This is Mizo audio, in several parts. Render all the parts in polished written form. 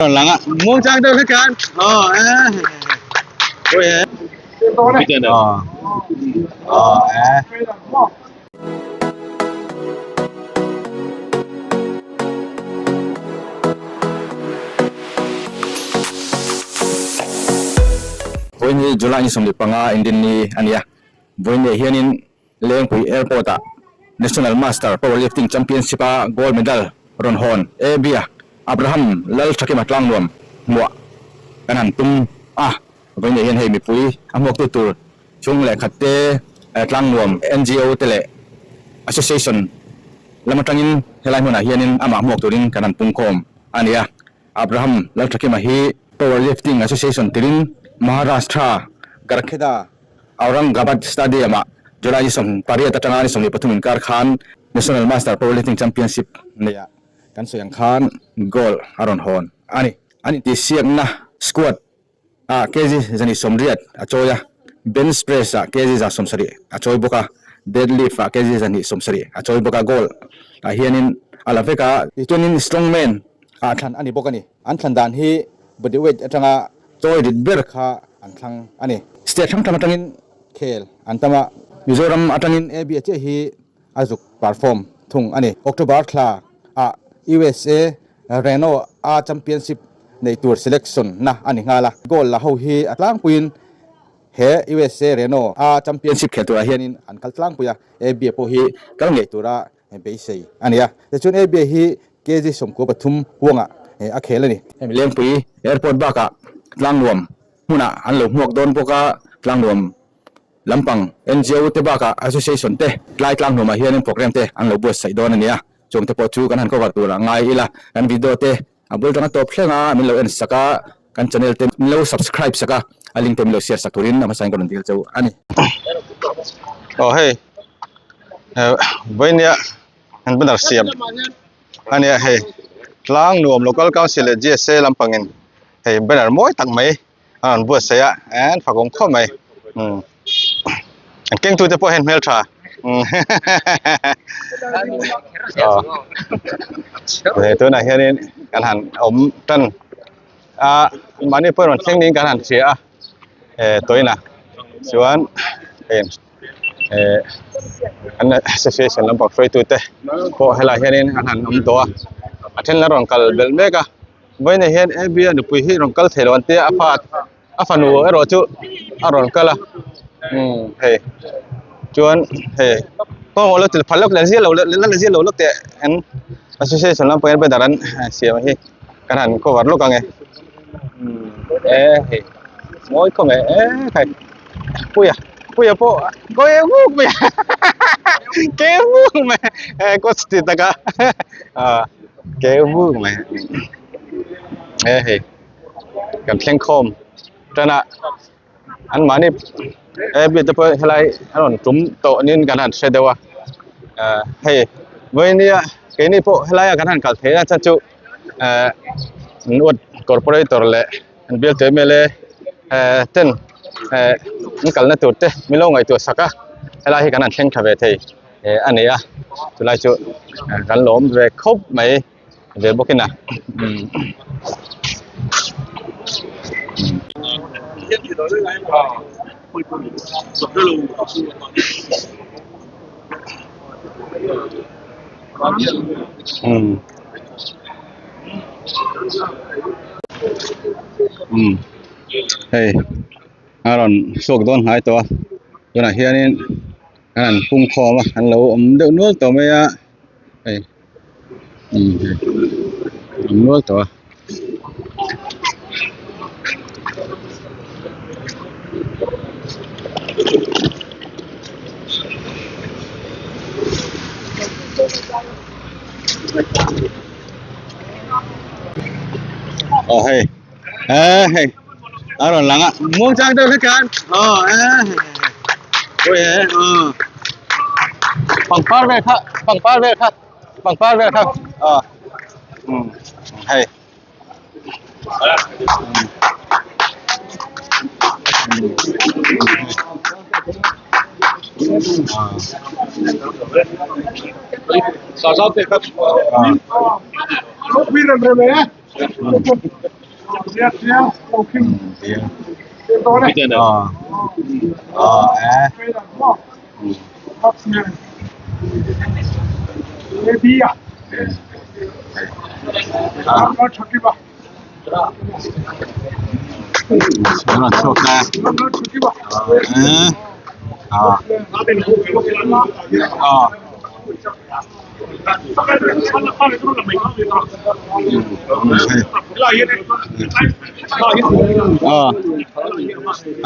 Lang a muang chang deuh hlek an aw e ui e aw aw e. Vawiin hi July ni 15 Indinni a ni a, vawiin leh hianin Lengpui Airport-ah National Master Powerlifting Championship-a gold medal rawn hawn Abia Abraham Lalthakima Tlangnuam hmuah kan han tum a. Vawiin hian hei mipui a hmuaktu tur chhung leh khat te, Tlangnuam NGO te leh Association lam atangin helai hmunah hianin amah hmuak turin kan han pungkhawm a ni a. Abraham Lalthakima hi Powerlifting Association tirin Maharashtra Garkheda Aurangabad Stadium-ah July ni 18 atanga ni 23 inkar khan National Master Powerlifting Championship neihah kan sawi ang khan gold a rawn hawn a ni. An intihsiakna squad ah kg 180 a chawi a, bench press ah kg 170 a chawi bawk a, deadlift ah kg 170 a chawi bawk a, gold ah hianin a la vek a. Tichuanin strongman ah thlan a ni bawk a ni. An thlan dan hi body weight atanga chawi rit ber kha an thlang a ni. State hrang hrang atangin khel an tam a, Mizoram atangin ABA chiah hi a zuk perform thung a ni. October thla ah USA Reno a championship nei tur selection na a ni nghal a, goal la ho hi a tlangpuiin he USA Reno a championship khel turah hianin an kal tlangpui a, ABA pawh hi kal ngei tura beisei a ni a. Tichuan ABA hi kg 13 huangah a khel a ni. Hemi Lengpui Airport bakah Tlangnuam hmunah an lo hmuak dawn bawk a, Tlangnuam lampang NGO te bakah Association te tlai Tlangnuamah hianin programme te an lo buatsaih dawn a ni a, chung te pawh chu kan han cover tur a ngai ila, kan video te a bul tanga tawp thleng a, min lo en sak a, kan channel te min lo subscribe sak a, a link te min lo share sak turin a hmasain ka rawn dil cheu a ni. Aw hei vawinia an banner siam a nia hei tlang nuam local council leh GSA lampangin hei banner mawi tak mai a rawn buatsaih a an fakawm khawp mai umm an kengtu te pawh hian hmeltha umm aw tunah hianin kan han awm tan a mahni pawh rawn thleng niin kan han hria a eh tawina chuan hei eh an association lampang hruaitu te pawh helai hianin an han awm tawh a a then la rawn kal belh mek a vawiinah hian A B a nupui hi rawn kal thei lo an tia a fa a fanu erawh chu a rawn kal a umm hei chuan hei kawng lo til phal lawk leh zia lo la zia lo lawk teh an association lampang hian banner an siam hi kan han cover lawk ang e umm e hei mawi khawp mai e khai. Puia puia pawh kawi vuk mai ke vuk mai eh coach ti taka ah ke vuk mai e hei kan thleng khawm tana an mahni e bi te pawh helai a rawn tum tawh nin kan han hre deuh a ah hei vawinia keini pawh helaia kan han kal theih a chan chu eh an uat corporator leh an bial te mla eh ten eh an kalna tur te min lo ngaihtuah sak a helai hi kan han thleng tha ve thei eh a ni a chulai chu kan lawm ve khawp mai ve bawk in a umm. Um um hei a rawn chhuak dawn hnai tawh a tunah hianin an han pung khawm a an lo awm deuh nual tawh mai a hei um hei awm nual tawh a. Aw hei eh hei a rawn lang a muang chang deuh hlek an aw eh ui e aw pangpar vel kha pangpar vel kha pangpar vel kha aw um hei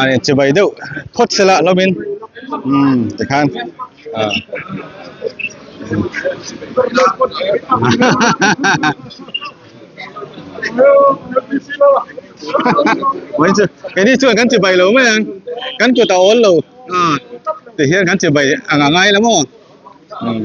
Ani chibai deuh phawt sela lovin umm tikhan ah. Mai chu keini chuan kan chibai lo mai ang kan kut a awl lo ah ti hian kan chibai ang a ngai la maw umm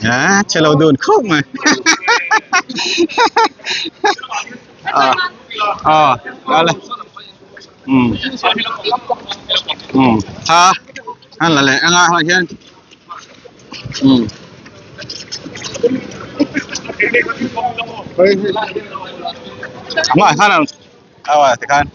Ah, che lo dun khawp mai. Ah, ah, ala. Um. Um, tha. An la le anga ha hian. Um. Ama khan awa tikhan.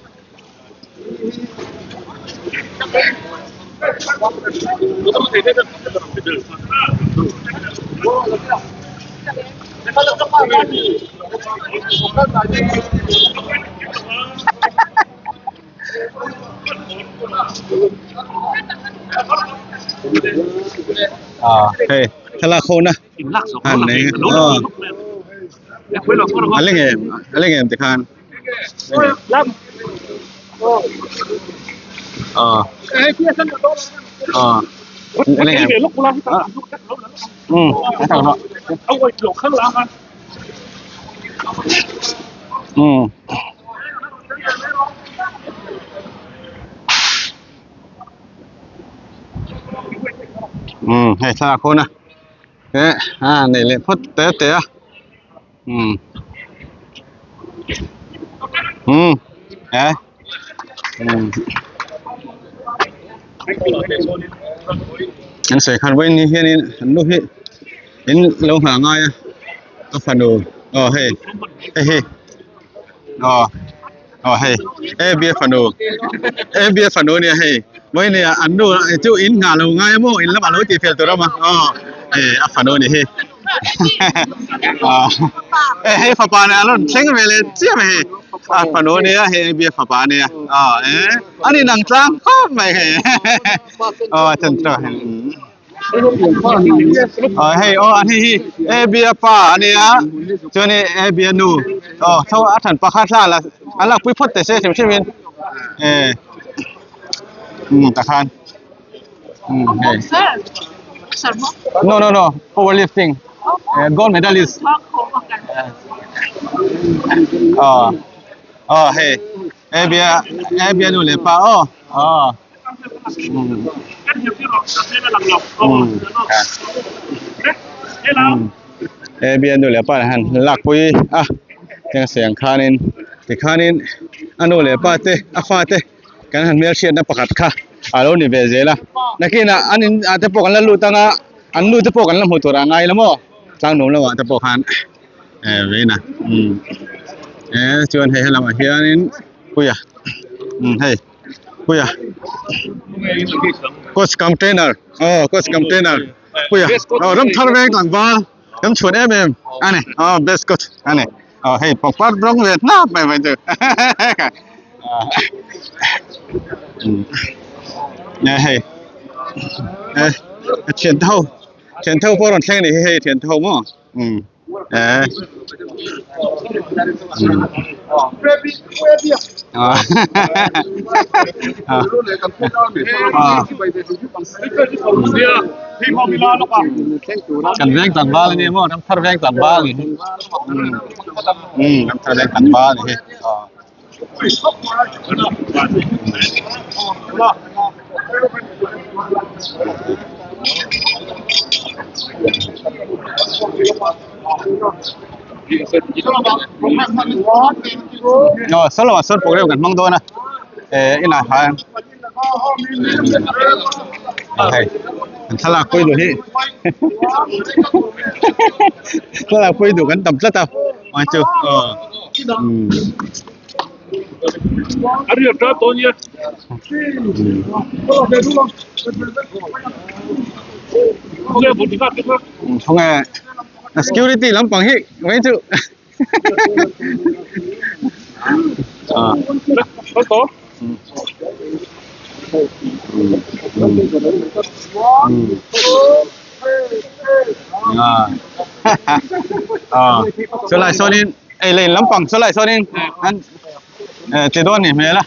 Ah, hei thlalak ho na han nei aw a leng em a leng em tikhan. Ờ. Ờ. Ừ, cái thằng đó. Ừ. Ừ, hei thlalak ho na. He, a nei leh phawt te te a. Um um e um an sawi khan vawiin ni hianin an nu hi in lo nghah ngai a a fanu aw hei hei hi aw aw hei e bia fanu e bia fanu nia hei vawiin ni ah an nu chu in nghah lo ngai a maw in lamah lo tih fel tur a awm a aw hei a fanu ni hi. Eh hei fapa nen an rawn thleng ve leh chiah mai hei a fanu ania hei bia fapa ania aw eh an inang tlang khawp mai hei aw a chan chu aw hei aw an hei hi e bia pa ania chuan e bia nu aw tho a than pakhat hla la an lakpui phawt teh se hrim hrim in eh um takhan Mm, hey. No, no, no. Powerlifting. Gold medalist. Oh. Oh, hey. Eh, bia, eh, bia nu le pa. Oh. Oh. Mm. Mm. Mm. Eh, bia nu le pa han lak pui a. Tiang siang khanin. Tikhanin anu le pa te, a fa te. Kan han hmelhriatna pakhat kha a lo ni ve zel a, nakinah an in ah te pawh kan la lut ang a, an nu te pawh kan la hmu tur a ngai la maw tlangnuam lamah te pawh khan eh vein a umm eh chuan hei helamah hianin puia umm hei puia coach cum trainer aw coach cum trainer puia aw ram thar veng tlangval ram chhuan em em a ni aw best coach a ni. Aw hei pangpar rawng ve hnap mai mai chu nge hei eh thian te ho thian te ho pawh a rawn thleng a nih hi hei thian te ho maw um eh Kan veng tlangval a nia maw ram thar veng tlangval a nih hi umm ram thar veng tlangval a nih hi aw. Aw saw lamah sawn program kan hmang dawn a eh inah hian hei an thlalak pui duh hi thlalak pui duh kan tam tlat a awm chu aw umm. Khawnge security lampang hi mai chu chulai sawnin ei lane lampang chulai sawnin an ti dawn ni hmel a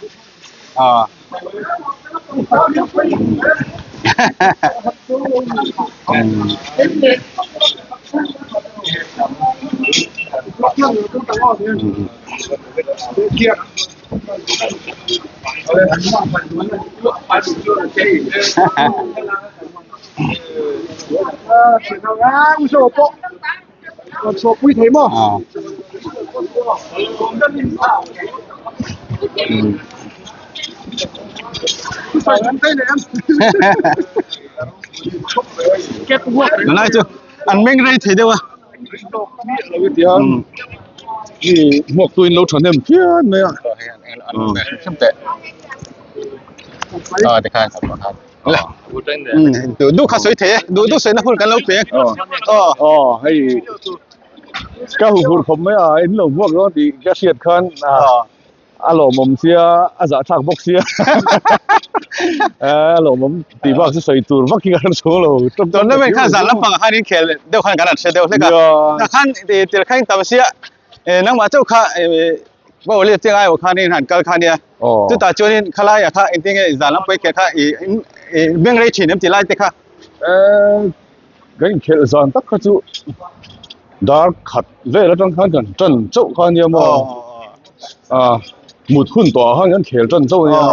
Tunlai chu an meng rei thei deuh a. Hmuak tu in lo thahnem phian mai a. Duh duh kha sawi thei e, duh duh sawina hun kan lo pe. Aw. Aw hei ka hu hur khawp mai a, in lo hmuak dawn tih ka hriat khan a lawmawm sia, a zahthlak bawk sia. A lawmawm tih bak chu sawi tur vak hi ka hre chhung lo. Tournament kha zan lampangah khan in khel deuh khan kan han hre deuh hlek a. Tah khan tir kha in tam sia, nangmah chauh kha Power lifting aiawh khan in han kal kha nia. Chutah chuanin khalaiah kha engtin nge zan lam pawh i khelh kha i beng rei thin em ti lai te kha. Kan inkhelh zan tak kha chu dar khat vel atang khan kan tan chauh kha nia maw. Mut hun tawhah khan kan khel tan chauh ania.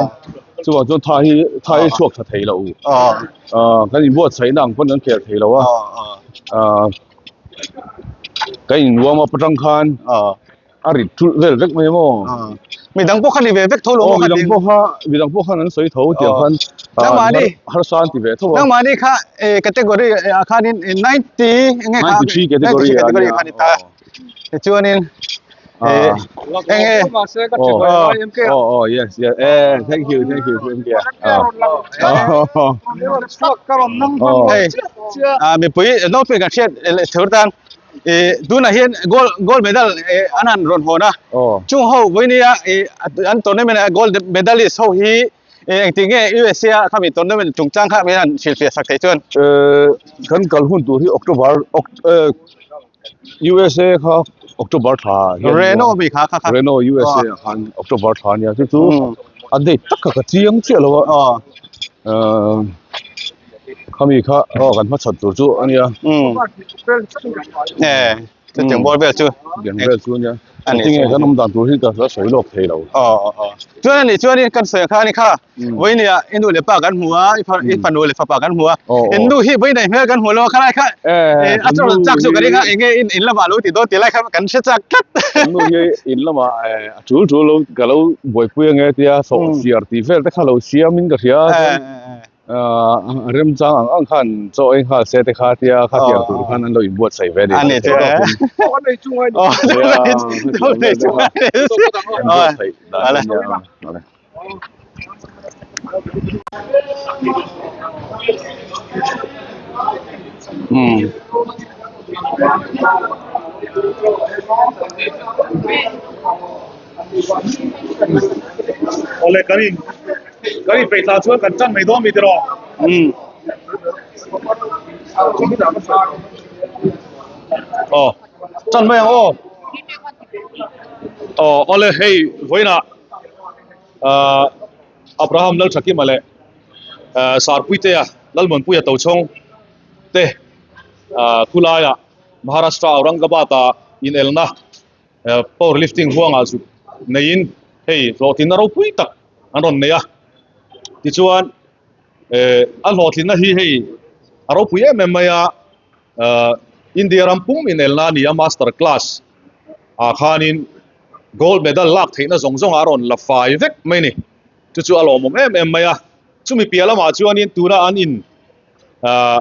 Chuvang chuan tha hi tha hi chhuak tha thei lo. Kan inbuatsaihna ang pawn kan khel thei lo a. Kan in warm up atang khan a rit thulh vel vek mai maw? Midang pawh kha ni ve vek tho lo maw kha midang pawh kha midang pawh khan an sawi tho tiang khan nangmahni harsa an ti ve tho a nangmahni kha category ah khanin 90 enge kha 93 category category kha ni ta tichuanin enge oh oh yes yes eh thank you thank you thank you oh hei mipui naupang kan hriat thur tan Ih tunah hian gold gold medal ih an han rawn hawn a chung ho vawinia ih an tournament a gold medalist ho hi ih engtin nge USA a khami tournament chungchang kha min han hrilhfiah sak thei chuan. Kan kal hun tur hi October USA kha October thla hian Reno mi kha kha kha Reno USA ah khan October thla ania chu chu a date tak kha ka chiang chiah lo a. Khami kha aw kan hmachhawn tur chu a nia. Umm e chutiang bawr vel chu. Chutiang vel chu a nia. Engtinge kan awm dan tur hi ka la sawi lawk thei lo. Aw aw aw. Chuan a nih chuanin kan sawi ang kha a ni kha. Vawinia i nu leh pa kan hmu a, i fanu leh fapa kan hmu a. In nu hi vawiin hmel kan hmu lo a khalai kha a chaw chak chu ka ring a enge in lamah lo ti dawn tih lai kha kan hre chak tlat. Kan nu hi in lamah a tul tul lo ka lo buaipui ange tia sawhchiar tih vel te kha lo siamin ka hria. Remchang ang ang khan chaw ei nghal se te kha tia kha tiang tur khan an lo inbuatsaih ve a ni. A ni chu e. Awle kan in kan in peih tah chuan kan tan mai dawn mi tiraw. Umm. Aw tan mai ang aw. Aw awle hei vawiinah ah Abraham Lalthakima leh ah Sarpuitea Lalmuanpuia Tochhawng te ah khulaiah Maharashtra Aurangabad ah inelna Power lifting huangah zuk neiin hei hlawhtlinna ropui tak an rawn nei a, tichuan eh a hlawhtlinna hi hei a ropui em em mai a, eh India ram pum inelna a ni a, Master Class ah khanin Gold Medal lak theihna zawng zawng a rawn la fai vek mai a ni. Chu chu a lawmawm em em mai a. Chumi piah lamah chuanin tuna an in ah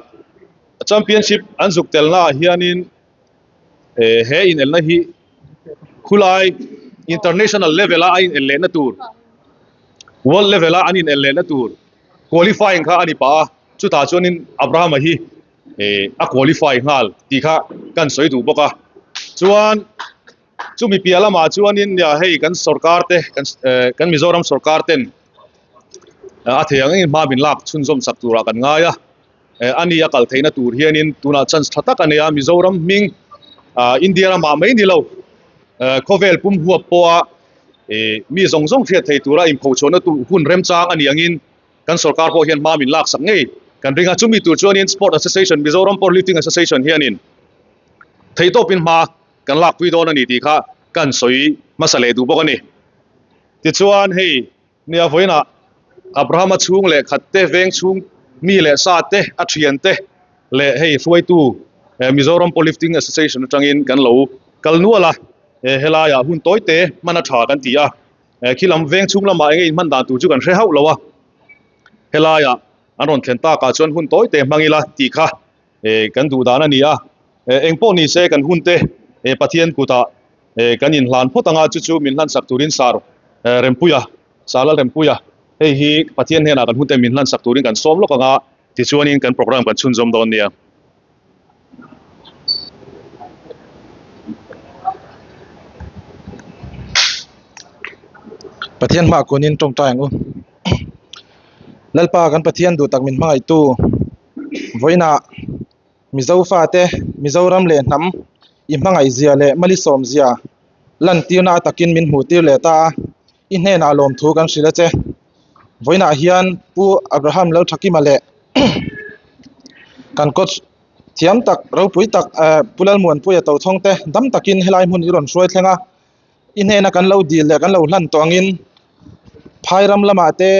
Championship an zuk telna ah hianin he inelna hi khulai International level a a inel lehna tur World level a an inel lehna tur qualifying kha a ni pah a, chutah chuanin Abraham-a hi a qualify nghal tih kha kan sawi duh bawk a. Chuan chumi piah lamah chuanin nia hei kan sorkar te kan kan Mizoram sorkar ten a thei ang engin hma min lak chhunzawm sak turah kan ngai a. A ni a kal theihna tur hianin tunah chance tha tak a nei a, Mizoram hming India ramah mai ni lo khawvel pum huap pawha mi zawng zawng hriat thei tura inphochhuahna tur hun remchang a ni angin kan sorkar pawh hian hma min laksak ngei kan ring a. Chumi tur chuanin Sport Association, Mizoram Powerlifting Association hianin theihtawpin hma kan lakpui dawn a ni tih kha kan sawi hmasa leh duh bawk a ni. Tichuan hei Nia vawiinah Abrahama chhung leh khat te, veng chhung mi leh sa te, a thian te leh hei hruaitu Mizoram Powerlifting Association atangin kan lo kal nual a, helaiah hun tawi te hman a tha kan ti a, khi lam veng chhung lamah enge inhman dan tur chu kan hre hauh lo a, helaiah an rawn thlen takah chuan hun tawi te hmang ila tih kha kan duh dan a ni a, engpawh ni se kan hun te Pathian kutah kan inhlan phawt anga chu chu min hlansak turin Sar Rempuia, Sar Lalrempuia, hei hi Pathian hnenah kan hun te min hlansak turin kan sawm lawk anga tichuanin kan program kan chhunzawm dawn nia. Pathian hma kunin tawngtai ang u. Lalpa kan Pathian duh tak min hmangaihtu vawiinah Mizo fate Mizoram leh hnam i hmangaih zia leh malisawm zia lantirna a takin min hmuh tir leh ta a, i hnenah lawmthu kan hrilh a che. Vawiinah hian Pu Abraham Lalthakima leh kan coach thiam tak ropui tak Pu Lalmuanpuia Tochhawng te dam takin helai hmun i rawn hruai thleng a, i hnena kan lo dil leh kan lo hlan tawh angin phairam lamah te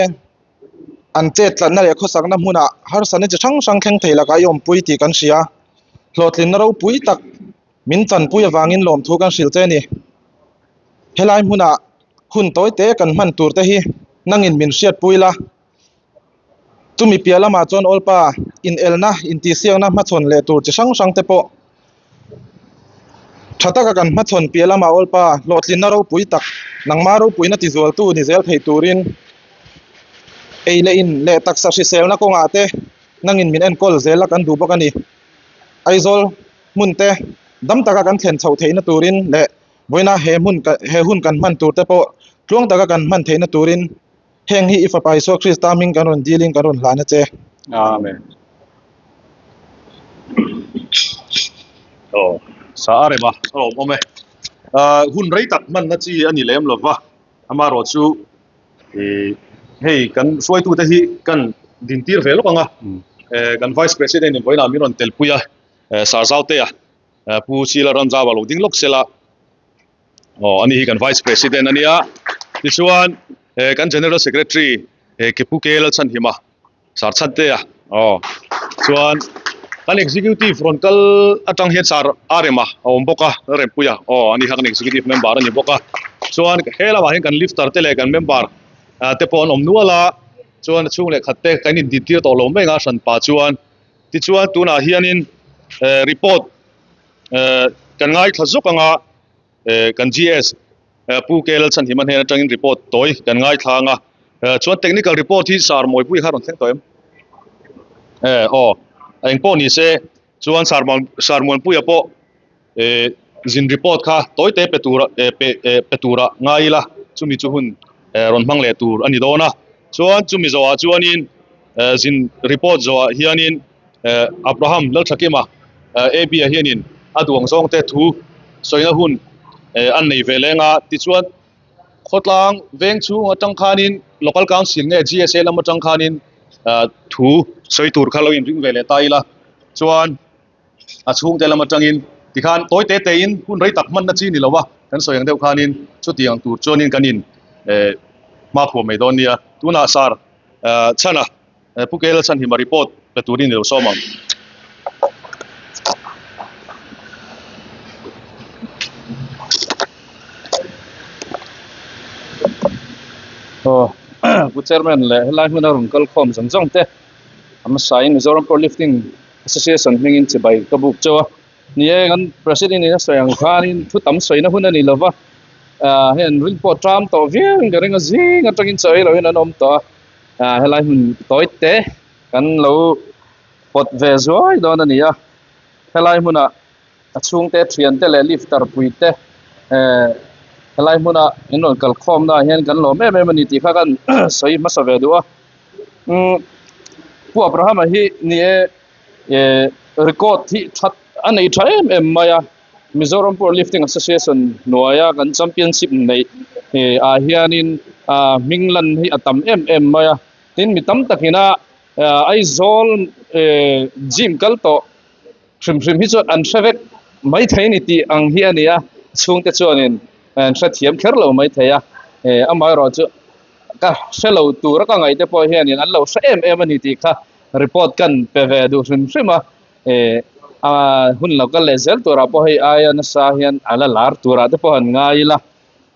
an chet tlatna leh khawsakna hmunah harsatna chi hrang hrang thleng thei lakah i awmpui tih kan hria. Hlawhtlinna ropui tak min chanpui avangin lawmthu kan hrilh che a ni. Helai hmunah hun tawi te kan hman tur te hi nangin min hriatpui la. Chumi piah lamah chuan Awlpa inelna, intihsiakna hmachhawn leh tur chi hrang hrang te pawh tha taka kan hmachhawn piah lamah Awlpa hlawhtlinna ropui tak nangma ropuina tizualtu ni zel thei turin ei leh in leh taksa hriselna kawngah te nangin min enkawl zel a kan duh bawk a ni. Aizawl hmun te dam taka kan thlen chhoh theihna turin leh vawiina he hmun he hun kan hman tur te pawh tluang taka kan hman theihna turin Heng hi i Fapa Isua Krista hming kan rawn dilin kan rawn hlan a che. Amen. Aw, sa a rem a, a awm awm e. Ah, hun rei tak hmanna chi a ni lem lo va, amaherawh chu ih hei kan hruaitute hi kan dintir ve lawk ang a, eh kan Vice President in vawiinah min rawn telpui a, eh Sarzautea, Pu Sila Ramzauva lo ding lawk sela. Aw ani hi kan vice president ania tichuan eh kan general secretary eh Kepu K Lalchhanhima Sarchhantea aw chuan kan executive rawn kal atang hian Sar Arema a awm bawk a Rempuia aw ani kha kan executive member a ni bawk a chuan he lamah hian kan lifter te leh kan member te pawh an awm nual a chuan a chhung leh khat te kan intintir tawh lo mai ang a hranpa chuan tichuan tunah hianin eh report Eh kan ngaithla zawk anga eh kan GS eh Pu K Lalchhanhima hnen atangin report tawi kan ngaithla anga eh chuan technical report hi Sir Mawipui kha rawn thleng tawh em? Eh aw eng pawh ni se chuan Sir Sir Muanpuia pawh eh zin report kha tawi te pe tura eh pe eh pe tura ngai ila chumi chu hun eh rawn hmang leh tur a ni dawn a chuan chumi zawhah chuanin eh zin report zawhah hianin Abraham Lalthakima AB-a hianin a duang zawngte thu sawina hun an nei ve leng a, tichuan khawtlang veng chhung atang khanin Local Council nge GSA lam atang khanin thu sawi tur kha lo inring ve leh ta ila chuan a chhungte lam atangin tikhan tawi te tein hun rei tak hmanna chi ni lo a, kan sawi ang deuh khanin chutiang tur chuanin kan in hmakhua mai dawn nia. Tunah Sir Chhana Pu Kel Chhanhima report pe turin i lo sawm ang. Aw Pu Chairman leh helai hmuna rawn kal khawm zawng zawng te a hmasain Mizoram Power Lifting Association hmingin chibai ka buk chauh a. Ni e, kan President in a sawi ang khanin thu tam sawina hun a ni lo va, ah hei an rin pawh ṭam tawh viau in ka ring a, zing atangin chaw ei loin an awm tawh a, ah helai hmun tawi te kan lo pawt ve zuai dawn a ni a, helai hmunah a chhungte thiante leh lifter pui te eh helai hmuna in rawn kal khawm na ah hian kan lawm em em a ni tih kha kan sawi hmasa ve duh a umm Pu Abraham-a hi ni e eh record hi that a nei tha em em mai a Mizoram Power Lifting Association hnuaia kan championship neih eh ah hianin ah hming lan hi a tam em em mai a tin mi tam takin a Aizawl eh gym kal tawh Hrim hrim hi chuan an hre vek mai thei a ni tih ang hi a ni a, chhungte chuanin an hre thiam kher lo mai thei a, amaherawh chu ka hre lo tura ka ngaih te pawh hianin an lo hre em em a ni tih kha report kan pe ve duh hrim hrim a, a hun lo kal leh zel turah pawh hei aia nasa hian a la lar turah te pawh han ngai ila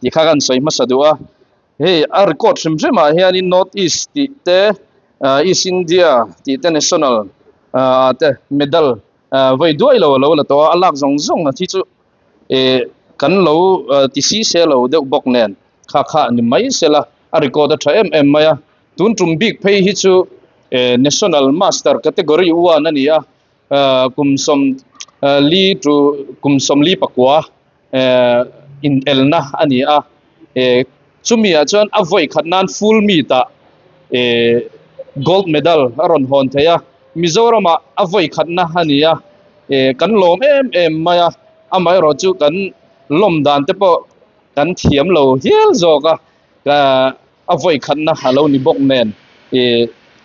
tih kha kan sawi hmasa duh a, hei a record hrim hrimah hianin North East tih te East India tih te National ah te medal vawi duai lo a lo la tawh a, a lak zawng zawng a thi chu ih kan lo ti si se lo deuh bawk nen kha kha ni mai se la a record a tha em em mai a, tun tum bik phei hi chu ih national master category one a ni a, kum sawm li to kum sawmli pakua eh inelna a ni a eh chumi ah chuan a vawi khat nan full meet ah eh gold medal a rawn hawn thei a Mizoram ah a vawi khat na a ni a eh kan lawm em em mai a amaherawh chu kan lawm dan te pawh kan thiam lo hial zawk a a vawi khat na a lo ni bawk nen eh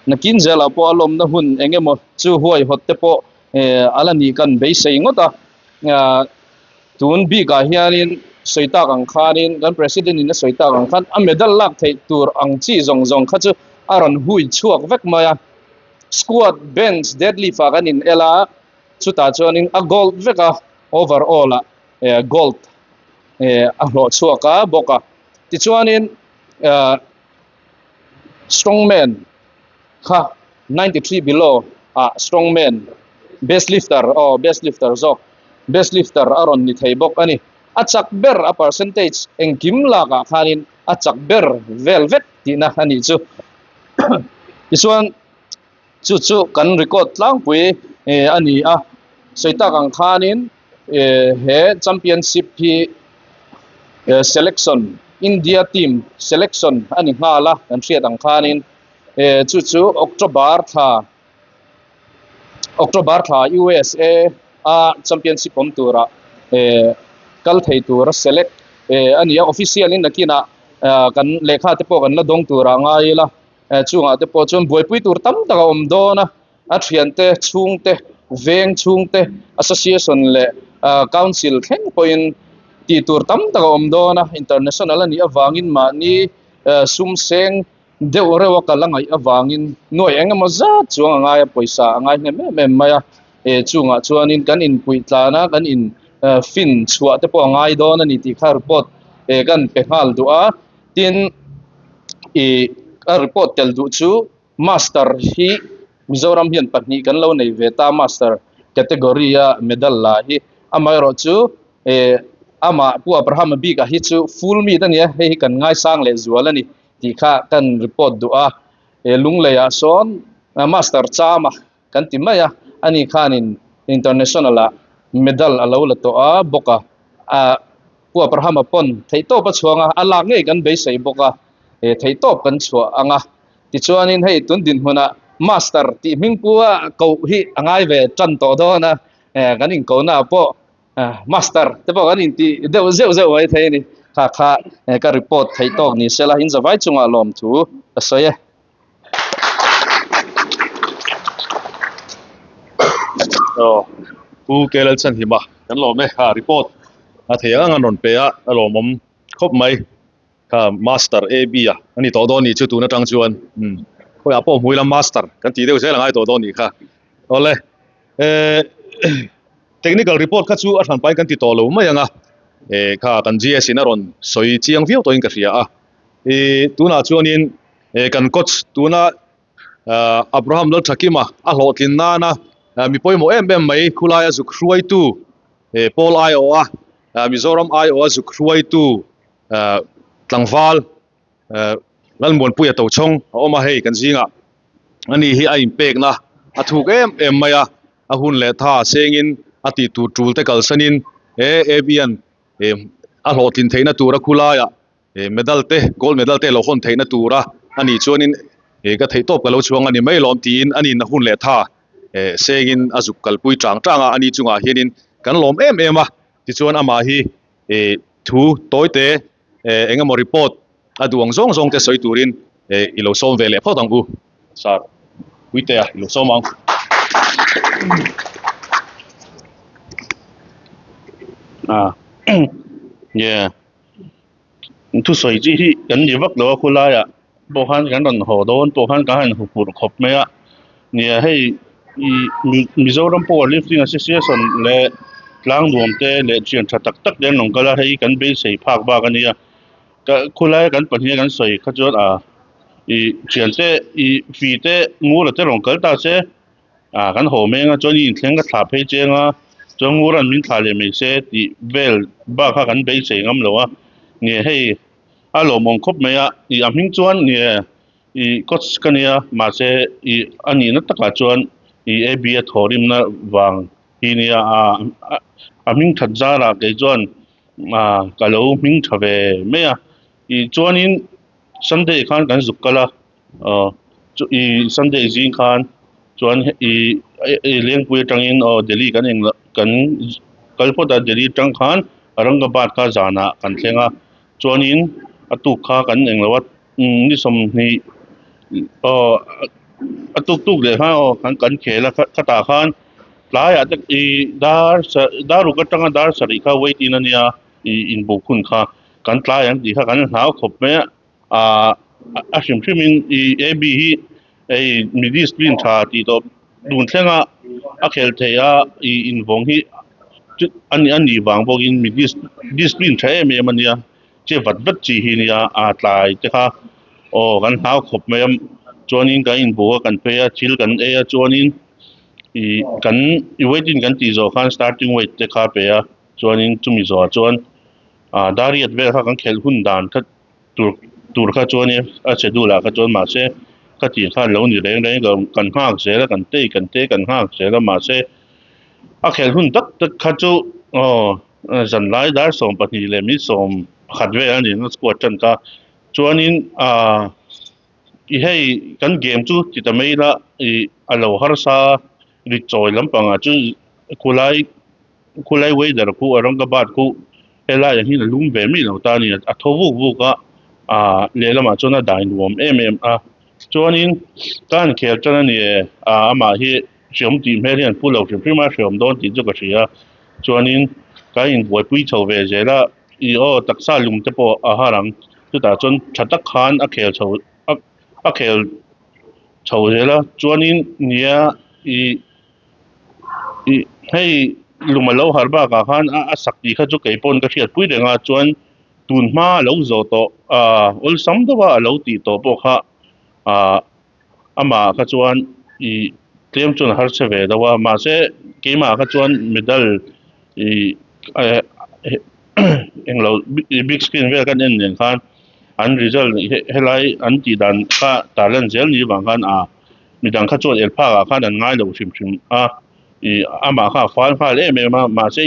nakin zel ah pawh a lawmna hun eng emaw chu huaihawt te pawh eh a la nih kan beisei ngawt a ah. Tun bikah hianin sawi tak ang khanin kan President in a sawi tak ang khan a medal lak theih tur ang chi zawng zawng kha chu a rawn hui chhuak vek mai a. Squat, bench, deadlift ah kan in el a, chutah chuanin a gold vek a, overall ah gold a hlawh chhuak a bawk a. Tichuanin strongman kha 93 below ah strongman best lifter aw best lifter zawk best lifter a rawn ni thei bawk a ni a chak ber a percentage engkim lakah khanin a chak ber vel vek tihna a nih chu tichuan chu chu kan record tlangpui eh a ni a sawi tak ang khanin eh he championship hi eh selection India team selection a ni nghal a kan hriat ang khanin eh chu chu October thla October thla USA a championship awm tura eh kal thei tura select eh a ni a official in nakinah ah kan lehkha te pawh kan la dawng turah ngai ila eh chungah te pawh chuan buaipui tur tam tak a awm dawn a a thiante chhungte veng chhungte association leh ah council thleng pawhin tih tur tam tak a awm dawn a international a nih avangin mahni eh sum seng deuh reuh a kal a ngaih avangin nuai eng emaw zat chuang a ngai a pawisa a ngai hnem em em mai a eh chungah chuanin kan inpuih tlan a kan in eh fin chhuah te pawh a ngai dawn a ni tih kha report eh kan pe nghal duh a tin ih a report tel duh chu master hi Mizoram hian pahnih kan lo nei ve ta master category a medal la hi amaherawh chu eh amah Pu Abraham-a bikah hi chu full meet a nia hei hi kan ngaisang leh zual a ni. Tih kha kan report duh a, he Lungleiah sawn Master Chama kan ti mai a, ani khanin international ah medal a lo la tawh a bawk a, ah Pu Abraham-a pawn theihtawp a chhuang a, a lak ngei kan beisei bawk a, he theihtawp kan chhuah ang a, tichuanin hei tun dinhmunah Master tih hmingpua koh hi a ngai ve tan tawh dawn a, kan inkohna ah pawh Master te pawh kan inti deuh zeuh zeuh mai thei a ni. Kha kha ka report theih tawk ni sela in zavai chungah lawmthu ka sawi e. Aw Pu Kelalchanhima kan lawm e. Ha report a thei ang ang an rawn pe a, a lawmawm khawp mai. Kha Master AB a a ni tawh dawn nih chu tun atang chuan umm khawiah pawh hmui lam Master kan tih deuh zel a ngai tawh dawn nih kha. Awle eh Technical report kha chu a hran pahin kan ti tawh lo mai ang a, eh kha kan GS in a rawn sawi chiang viau tawhin ka hria a. Ih tunah chuanin eh kan coach tuna ah Abraham Lalthakima a hlawhtlin nana mi pawimawh em em mai khulaia zuk hruaitu eh pawl aiawha ah Mizoram aiawha zuk hruaitu ah tlangval eh Lalmuanpuia Tochhawng a awm a hei kan zingah ani hi a inpekna a thuk em em mai a a hun leh tha sengin a tih tur tul te kalsanin he A_B_N eh a hlawhtlin theihna tura khulaiah eh medal te gold medal te lo hawn theihna tura ani chuanin eh ka theihtawp ka lo chhuang a ni mai lawm tiin a nin a hun leh tha eh sengin a zuk kalpui chang chang a ani chungah hianin kan lawm em em a tichuan amah hi eh thu tawi te eh eng emaw report a duh ang zawng zawng te sawi turin eh i lo sawm ve leh phawt ang u sir Puitea i lo sawm ang. Ah yeah thusawi chi hi kan ni vak lo a khawlaiah pawh khan kan rawn haw dawn pawh khan ka han huphurh khawp mai a nia hei ih Mizoram power lifting association leh tlang nuam te leh thian tha tak tak te an rawn kal a hei kan beisei phak bak a nia ka khawlaia kan pahnih a kan sawi kha chuan ah ih thian te ih fee te ngura te rawn kal ta se. Ah kan haw meng a chuan i inthleng ka thlah phei cheng a chuan Nguran min thlah leh mai se tih vel bak kha kan beisei ngam lo a nge hei a lawmawm khawp mai a ih a hming chuan nge ih coach ka nia mahse ih a nihna takah chuan ih A B a thawhrimna vang hi nia ah a hming that zarah kei chuan ah ka lo hming tha ve mai a ih chuanin Sunday khan kan zuk kal a aw chu ih Sunday zing khan chuan ih ih Lengpui atangin aw Delhi kan eng kan kal phawt a Delhi atang khan Aurangabad kha zanah kan thleng a chuanin a tuk kha kan eng lo a ni sawmhnih aw a tuk tuk leh khan aw kan kan khel a khatah khan tlaiah te ih dar dar ruk atanga dar sarih kha wait in ania. Ih inbuk hun kha kan tlai ang tih kha kan hlau khawp mai a, ah a hrim hrim in ih A B hi hei mi discipline tha tih tawh tun thleng a a khel thei a ih invawng hi chu a nih a nih vang bawk in mi discipline tha em em a nia che vat vat chi hi a nia a tlai te kha aw kan hlau khawp mai a chuanin kan inbuk a kan phei a thil kan ei a chuanin ih kan waiting kan tih zawh khan starting weight te kha a pe a. Chuanin chumi zawhah chuan ah dariat vel kha kan khelh hun dan kha tur tur kha chuanin a schedule ah kha chuan mahse ka tih khan lo ni reng reng lo kan nghak zel a kan tei kan tei kan nghak zel a mahse a khelh hun tak tak kha chu aw zanlai dar 12 leh min 11 vel a ni ang a squad tan kha chuanin ah i hei kan game chu ti ta mai ila ih a lo harsa ri chawi lampangah chu khulai. Khulai weather khu Aurangabad khu helaiah hian a lum ve mai lo ta a ni a tho vuk vuk a ah lehlamah chuan a dai nuam em em a chuanin ka han khel tan a ni e ah amah hi hreawm tih hmel hian pu lo hrim hrim a hreawm dawn tih chu ka hria chuanin ka inbuaipui chho ve zel a ih aw taksa lum te pawh a har ang chutah chuan tha tak khan a khel chho a khel chho zel a chuanin nia ih. Ih hei luma lo harh bakah khan a a sak tih kha chu kei pawn ka hriatpui reng a chuan tun hma a lo zawh tawh ah awlsam deuh a a lo tih tawh pawh kha ah amah kha chuan ih tlem chuan a harsa ve deuh a mahse keimah kha chuan medal ih eh englo big screen vel kan en nen khan an result helai an tih dan kha tarlan zel ni vang khan ah. Midang kha chuan elphak ah khan an ngai lo hrim hrim a, ih amah kha a fal nghal em em a, mahse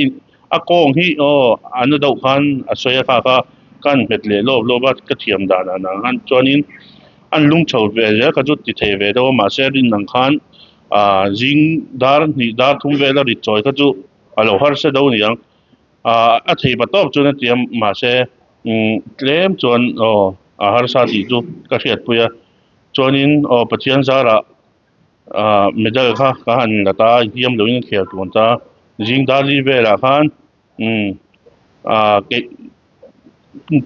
a kawng hi aw a na deuh khan a sawi a kha kha ka han hmet leh lawp lawp a ka thiam dan ah nang khan chuanin an lung chho ve zel kha chu ti thei ve deuh a mahse rin ang khan ah zing dar hnih dar thum vel a rit chawi kha chu a lo harsa deuh a ni ang ah a thei pa tawp chuan a ti a mahse umm tlem chuan aw a harsa tih chu ka hriatpui a. Chuanin aw Pathian zarah ah medal kha ka han la ta a hliam loin a khel tun ta zing dar li velah khan umm ah keih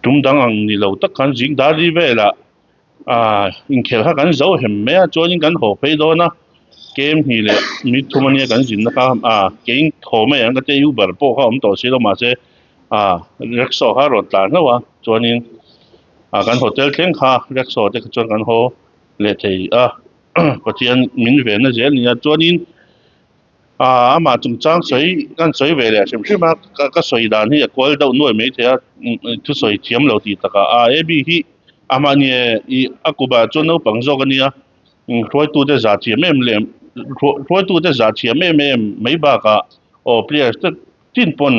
tum dang ang ni lo tak khan zing dar li velah ah inkhel kha kan zo hem mai a chuanin kan haw phei dawn a kem hnih leh mi thum ania kan zinna kha ah kein haw mai ang ka tia uber pawh kha awm tawh si lo mahse ah rickshaw kha a rawn tlan hlauh a chuanin. ah kan hotel thleng kha rickshaw te kha chuan kan haw leh thei a Pathian min venna zel a ni a chuanin ah amah chungchang sawi kan sawi ve leh hrim hrim a ka sawi dan hi a kual deuh nuai maithei a thusawi thiam lo tih takah a A B hi amah ni ih a kumah chuan naupang zawk a nia. Hruaitute zah thiam em leh hruaitute zah thiam em em mai bakah aw players te tin pawn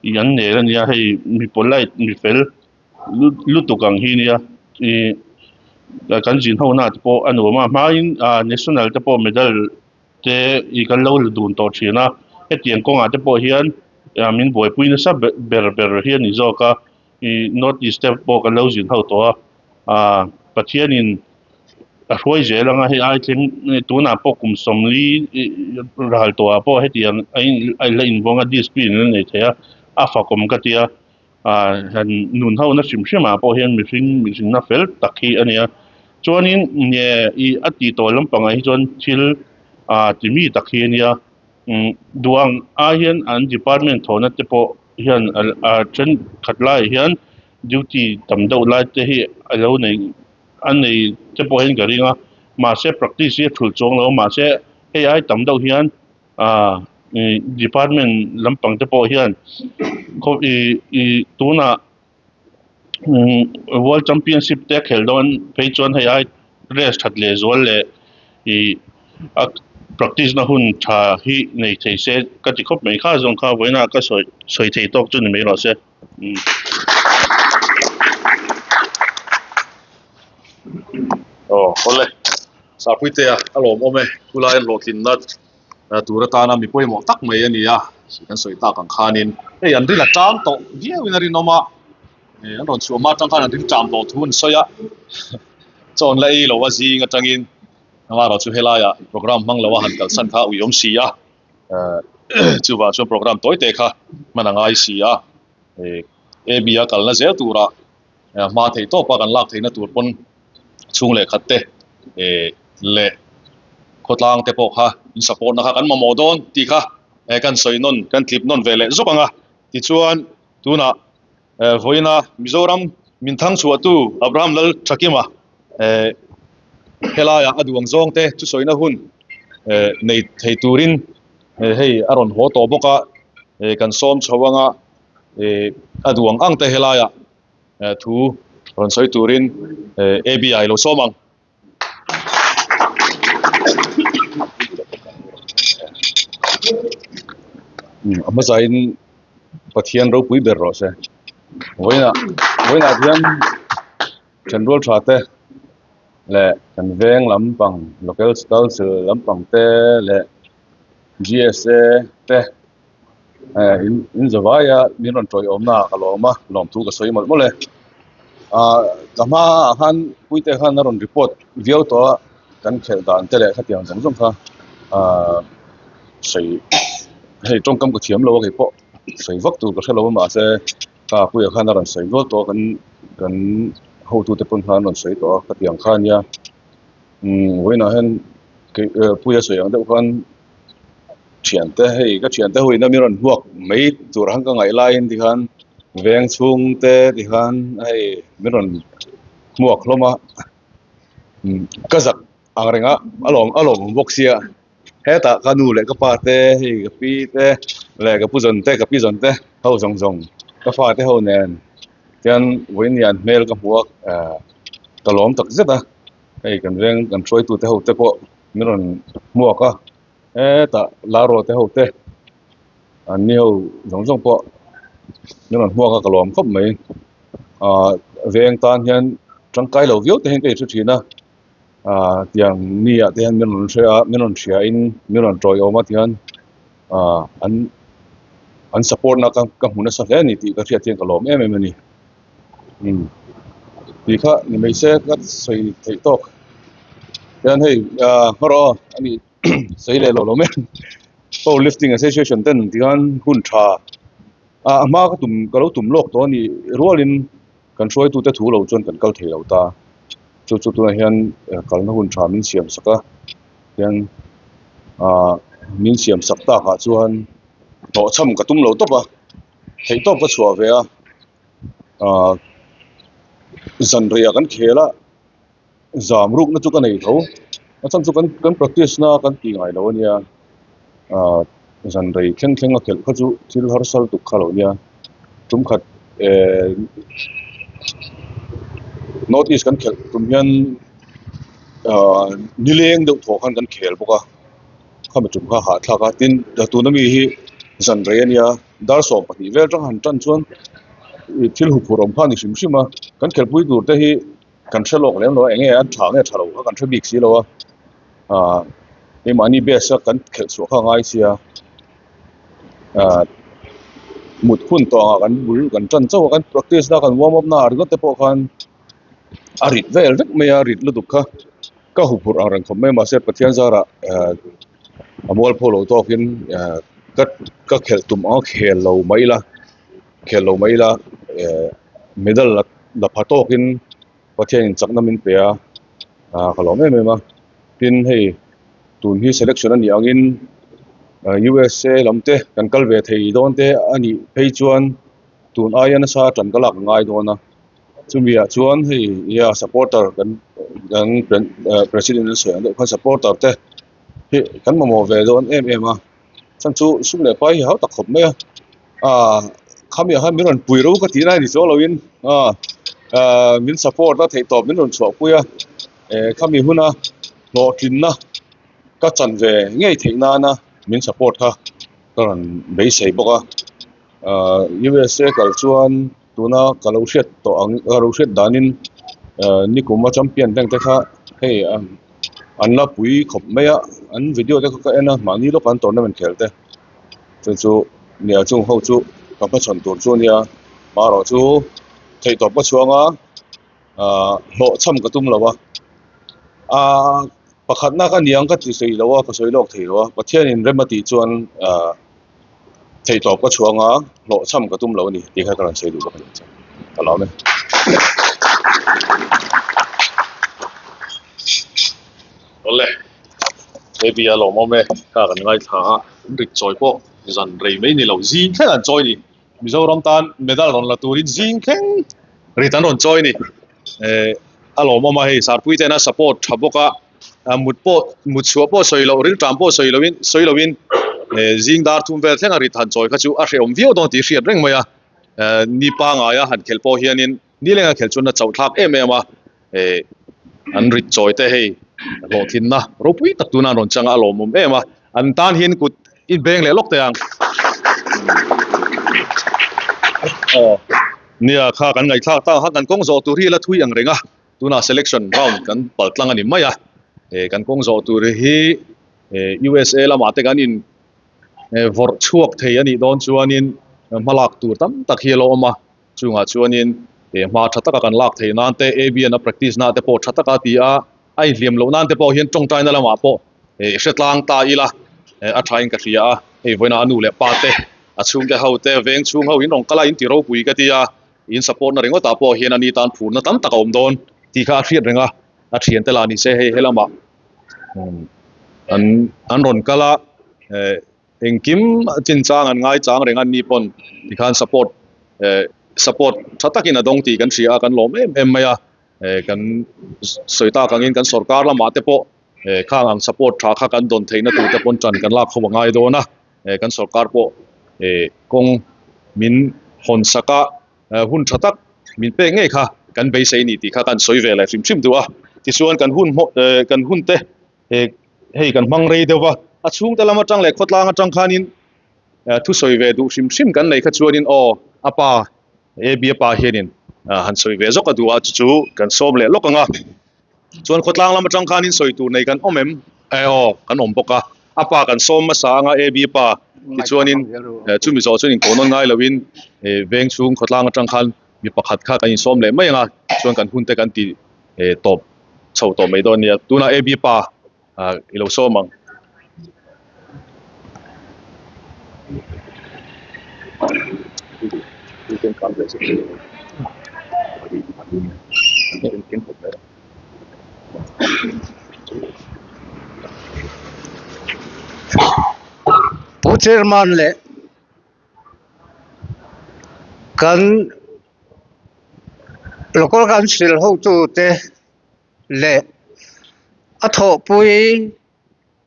ih an nel a nia hei mi polite mi fel lutuk ang hi nia ih kan zin ho na te pawh a nuam a hmain ah national te pawh medal te ih kan lo la dun tawh thin a hetiang kawngah te pawh hian min buaipui nasa ber ber hi a ni zawk a ih north east te pawh kan lo zin ho tawh a ah Pathianin a hruai zel anga hei ai thleng tunah pawh kum sawmli ral tawhah pawh hetiang a in a la invawng a discipline a nei thei a a fakawm ka tia ah han nun ho na hrim hrim ah pawh hian mihring mihring na fel tak hi a nia chuanin nge ih a tih tawh lampangah hi chuan thil ah ti mi tak hi a nia umm duang ai hian an department thawhna te pawh hian a thenkhat laiah hian duty tam deuh lai te hi a lo nei. A nei te pawh hian ka ring a mahse practice hi a thulh chuang lo a mahse hei ai tam deuh hian ah ih department lampang te pawh hian khaw ih ih tunah umm world championship te a khelh dawn phei chuan hei ai rest that leh zual leh ih a practice na hun tha hi nei thei se ka ti khawp mai kha zawng kha vawiin a ka sawi sawi thei tawk chu ni mai rawh se. Aw awle Sapuitea a lawmawm e khulai hlawhtlinna tur atana mi pawimawh tak mai a ni a kan sawi tak ang khanin hei an ril a tang tawh viauin a rinawm a an rawn chhuah hma atang khan an ril ṭam tawh thu an sawi a chawn la ei lo a zing atangin amaherawhchu helaiah programme hmang lo a han kalsan kha a ui awm si a. Chuvang chuan program tawi te kha hman a ngai si a, AB a kalna zel turah hma theih tawpa kan lak theihna tur pawn chhung leh khat te leh khawtlang te pawh kha in support na kha kan mamawh dawn tih kha kan sawi nawn kan tlip nawn ve leh zawk ang a. Tichuan tunah vawiina Mizoram min thang chhuahtu Abraham Lalthakima Helaiah a duang zawng te chu sawina hun nei thei turin hei a rawn haw tawh bawk a, kan sawm chho anga a duang ang te helaiah thu rawn sawi turin ABI lo sawm ang. A hmasain Pathian ropui ber rawh se. Vawiinah vawiinah hian Thenrual tha te leh kan veng lampang local council lampang te leh G_S_A te eh in in zavai a min rawn tawiawmna ah ka lawm a lawmthu ka sawi mawlh mawlh e ah ka hmaah khan puite khan a rawn report viau tawh a kan khelh dan te leh khatiang zawng zawng kha ah sawi hei tawngkam ka thiam lo a keipawh sawi vak tur ka hrelo a mahse. Ka puia khan a rawn sawi nual tawh a kan kan hotute pawn khan an rawn sawi tawh a ka tih ang kha ania umm vawiinah hian kei puia sawi ang deuh khan thiante hei ka thiante ho ina min rawn hmuak mai tur ang ka ngaih laiin tikhan veng chhung te tikhan hei min rawn hmuak hlawm a umm ka zak ang reng a a lawm a lawmawm bawk sia. Hetah ka nu leh ka pa te hei ka pi te leh ka pu zawn te ka pi zawn te ho zawng zawng ka fa te ho nen chuan vawiin an hmel ka hmu a ah ka lawm tak zet a hei kan veng kan hruaitu te ho te pawh min rawn hmuak a hetah laro te ho te an ni ho zawng zawng pawh min rawn hmuak a ka lawm khawp mai ah veng tan hian tangkai lo viau te hian ka inhre thin a. ah tiang mi ah te hian min rawn hre a min rawn hria in min rawn tawiawm a tihian ah an an support na ka ka hmu nasa hle a ni tih ka hriat hian ka lawm em em a ni umm tih kha ni mai se ka sawi theih tawk hian hei ah hmaraw a nih sawi leh loh lo mai power lifting association ten tihian hun tha ah a hma ka tum ka lo tum lawk tawh a nih rualin. Kan hruaitute thu lo chuan kan kal thei lo ta. Chu chu tunah hian kalna hun tha min siam sak a, hian ah min siam sak takah chuan hlawhchham ka tum lo tawp a, theihtawp ka chhuah ve a ah. Zanriah kan khel a, zam rukna chu ka nei tho. A chhan chu kan kan practice na kan tih ngai lo a nia. Ahh zanrei thleng thleng a khelh kha chu thil harsa lutuk kha lo nia. Tum khat ehh North East kan khelh tum hian ahh nileng deuh thawh khan kan khel bawk a. Khami tum kha hahthlak a, tin tuna mi hi zanrei a nia. Dar 12 vel atang han tan chuan ih thil huphurh awm kha a ni hrim hrim a, kan khelhpui tur te hi kan hre lawk lem lo a, enge an tha nge tha lo kha kan hre bik si lo a, ah keimahni base a kan khelh chhuah kha a ngai sia, ah mut hun tawh angah kan bul kan tan chauh a, kan practice na kan warm up na ah ringawt te pawh khan a rit vel vek mai a, rit lutuk kha ka huphurh ang reng khawp mai mahse Pathian zarah ah a mualpho lo tawkin ah ka ka khelh tum ang a khel lo mai ila khel lo mai ila eh medal la la pha tawkin Pathianin chakna min pe a ah ka lawm em em a tin hei tun hi selection a nih angin USA lam te kan kal ve thei dawn te a nih phei chuan tun aia nasa tan ka lak ngai dawn a. Chumi ah chuan hei ia supporter kan kan president a sawi ang deuh khan supporter te hi kan mamawh ve dawn em em a chhan chu sum leh pai hi hau tak khawp mai a ah khami ah khan min rawn pui ro ka tih lai ni chuang lo in ah ah min support a theih tawp min rawn chhuah pui a eh khami huna hlawhtlinna ka chan ve ngei theih nana min support kha ka rawn beisei bawk a ah USA kal chuan. Tuna ka lo hriat tawh ang ka lo hriat danin eh nikuma champion bank te kha hei an la pui khawp mai a an video te kha ka en a mahni lawk an tournament khel te chu chu nia chung ho chu ka hmachhawn tur chu a nia marawh chu theihtawp ka chhuang a ah hlawhchham ka tum lo a ah pakhatna ka niang ka ti sawi lo a ka sawi lawk thei lo a Pathianin rem a tih chuan ah. Theihtawp ka chhuang a, hlawhchham ka tum lo a ni tih kha ka rawn sawi duh bawk a ni chuan ka lawm e. Awle, AB a lawmawm e, ka kan ngaithla a, rik chawi pawh zan rei mai ni lo, zing thleng an chawi ni. Mizoram tan medal rawn la turin zing thleng rit an rawn chawi ni. Eh, a lawmawm a hei, Sarpui tena support tha bawk a. mut pawh mut chhuah pawh sawi loh rilṭam pawh sawi loin sawi loin eh zing dar thum vel thleng a rit han chawi kha chu a hrehawm viau dawn tih hriat reng mai a eh ni pangaia han khelh pawh hianin nileng a khelh chuan a chauh thlak em em a eh an rit chawi te hei hlawhtlinna ropui tak tuna an rawn chang a a lawmawm em a an tan hian kut i beng leh lawk teh ang aw nia kha kan ngaihthlak ta kha kan kawng zawh tur hi la thui ang reng a. Tunah selection round kan pal tlang a ni mai a, eh kan kawng zawh tur hi eh USA lamah te kan in eh vawrh chhuak thei a nih dawn chuanin hmalak tur tam tak hi a lo awm a, chungah chuanin eh hma tha taka kan lak theih nan te ABN a practice na te pawh tha taka ti a, a inhliam loh nan te pawh hian tawngtaina lamah pawh eh hre tlang ta ila eh a thain ka hria a, hei vawiinah a nu leh pa te a chhungte ho te veng chhung ho in rawn kal a in ti ropui ka ti a. In support na ringawt ah pawh hian ani tan phurna tam tak a awm dawn tih kha a hriat reng a, a thiante lah ni se hei helamah an an rawn kal a, eh engkim chinchang an ngaichang reng a ni pawn tikhan support eh support tha takin a dawng tih kan hria a kan lawm em em mai a, eh kan sawi tak angin kan sorkar lamah te pawh eh khang ang support tha kha kan dawn theihna tur te pawn tan kan lak ho a ngai dawn a. eh kan sorkar pawh eh kawng min hawn sak a hun tha tak min pek ngei kha kan beisei a ni tih kha kan sawi ve leh hrim hrim duh a tichuan kan hun hmawh eh kan hun te eh hei kan hmang rei deuh va a chhungte lam atang leh khawtlang atang khanin eh thusawi ve duh hrim hrim kan nei kha chuanin aw a pa AB a pa hianin han sawi ve zawk a duh a chu chu kan sawm leh lawk ang a. Chuan khawtlang lam atang khanin sawi tur nei kan awm em? Eh aw, kan awm bawk a. A pa kan sawm hmasa anga AB pa tichuanin chumi zawh chuan inkoh nawn ngai loin veng chhung khawtlang atang khan mi pakhat kha kan insawm leh mai ang a, chuan kan hunte kan ti tawp chho tawh mai dawn nia. Tunah AB pa i lo sawm ang. Pu Chairman leh kan. Local Council hotute leh a thawhpui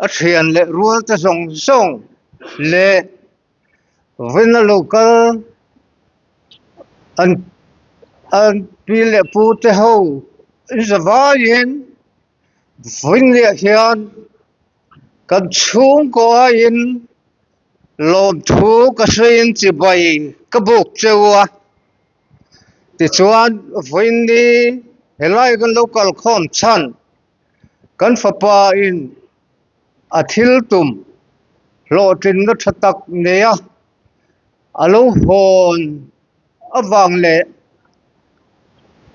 a thian leh rual te zawng zawng leh vawiina local an an pi leh pu te ho in zavaiin vawiin leh hian kan chhungkaw aiin lawmthu ka hreiin chibai ka buk cheu a. Tichuan vawiinni helai kan lo kal khawm chhan kan fapa in a thil tum hlawhtlinna tha tak nei a a lo hawn avang leh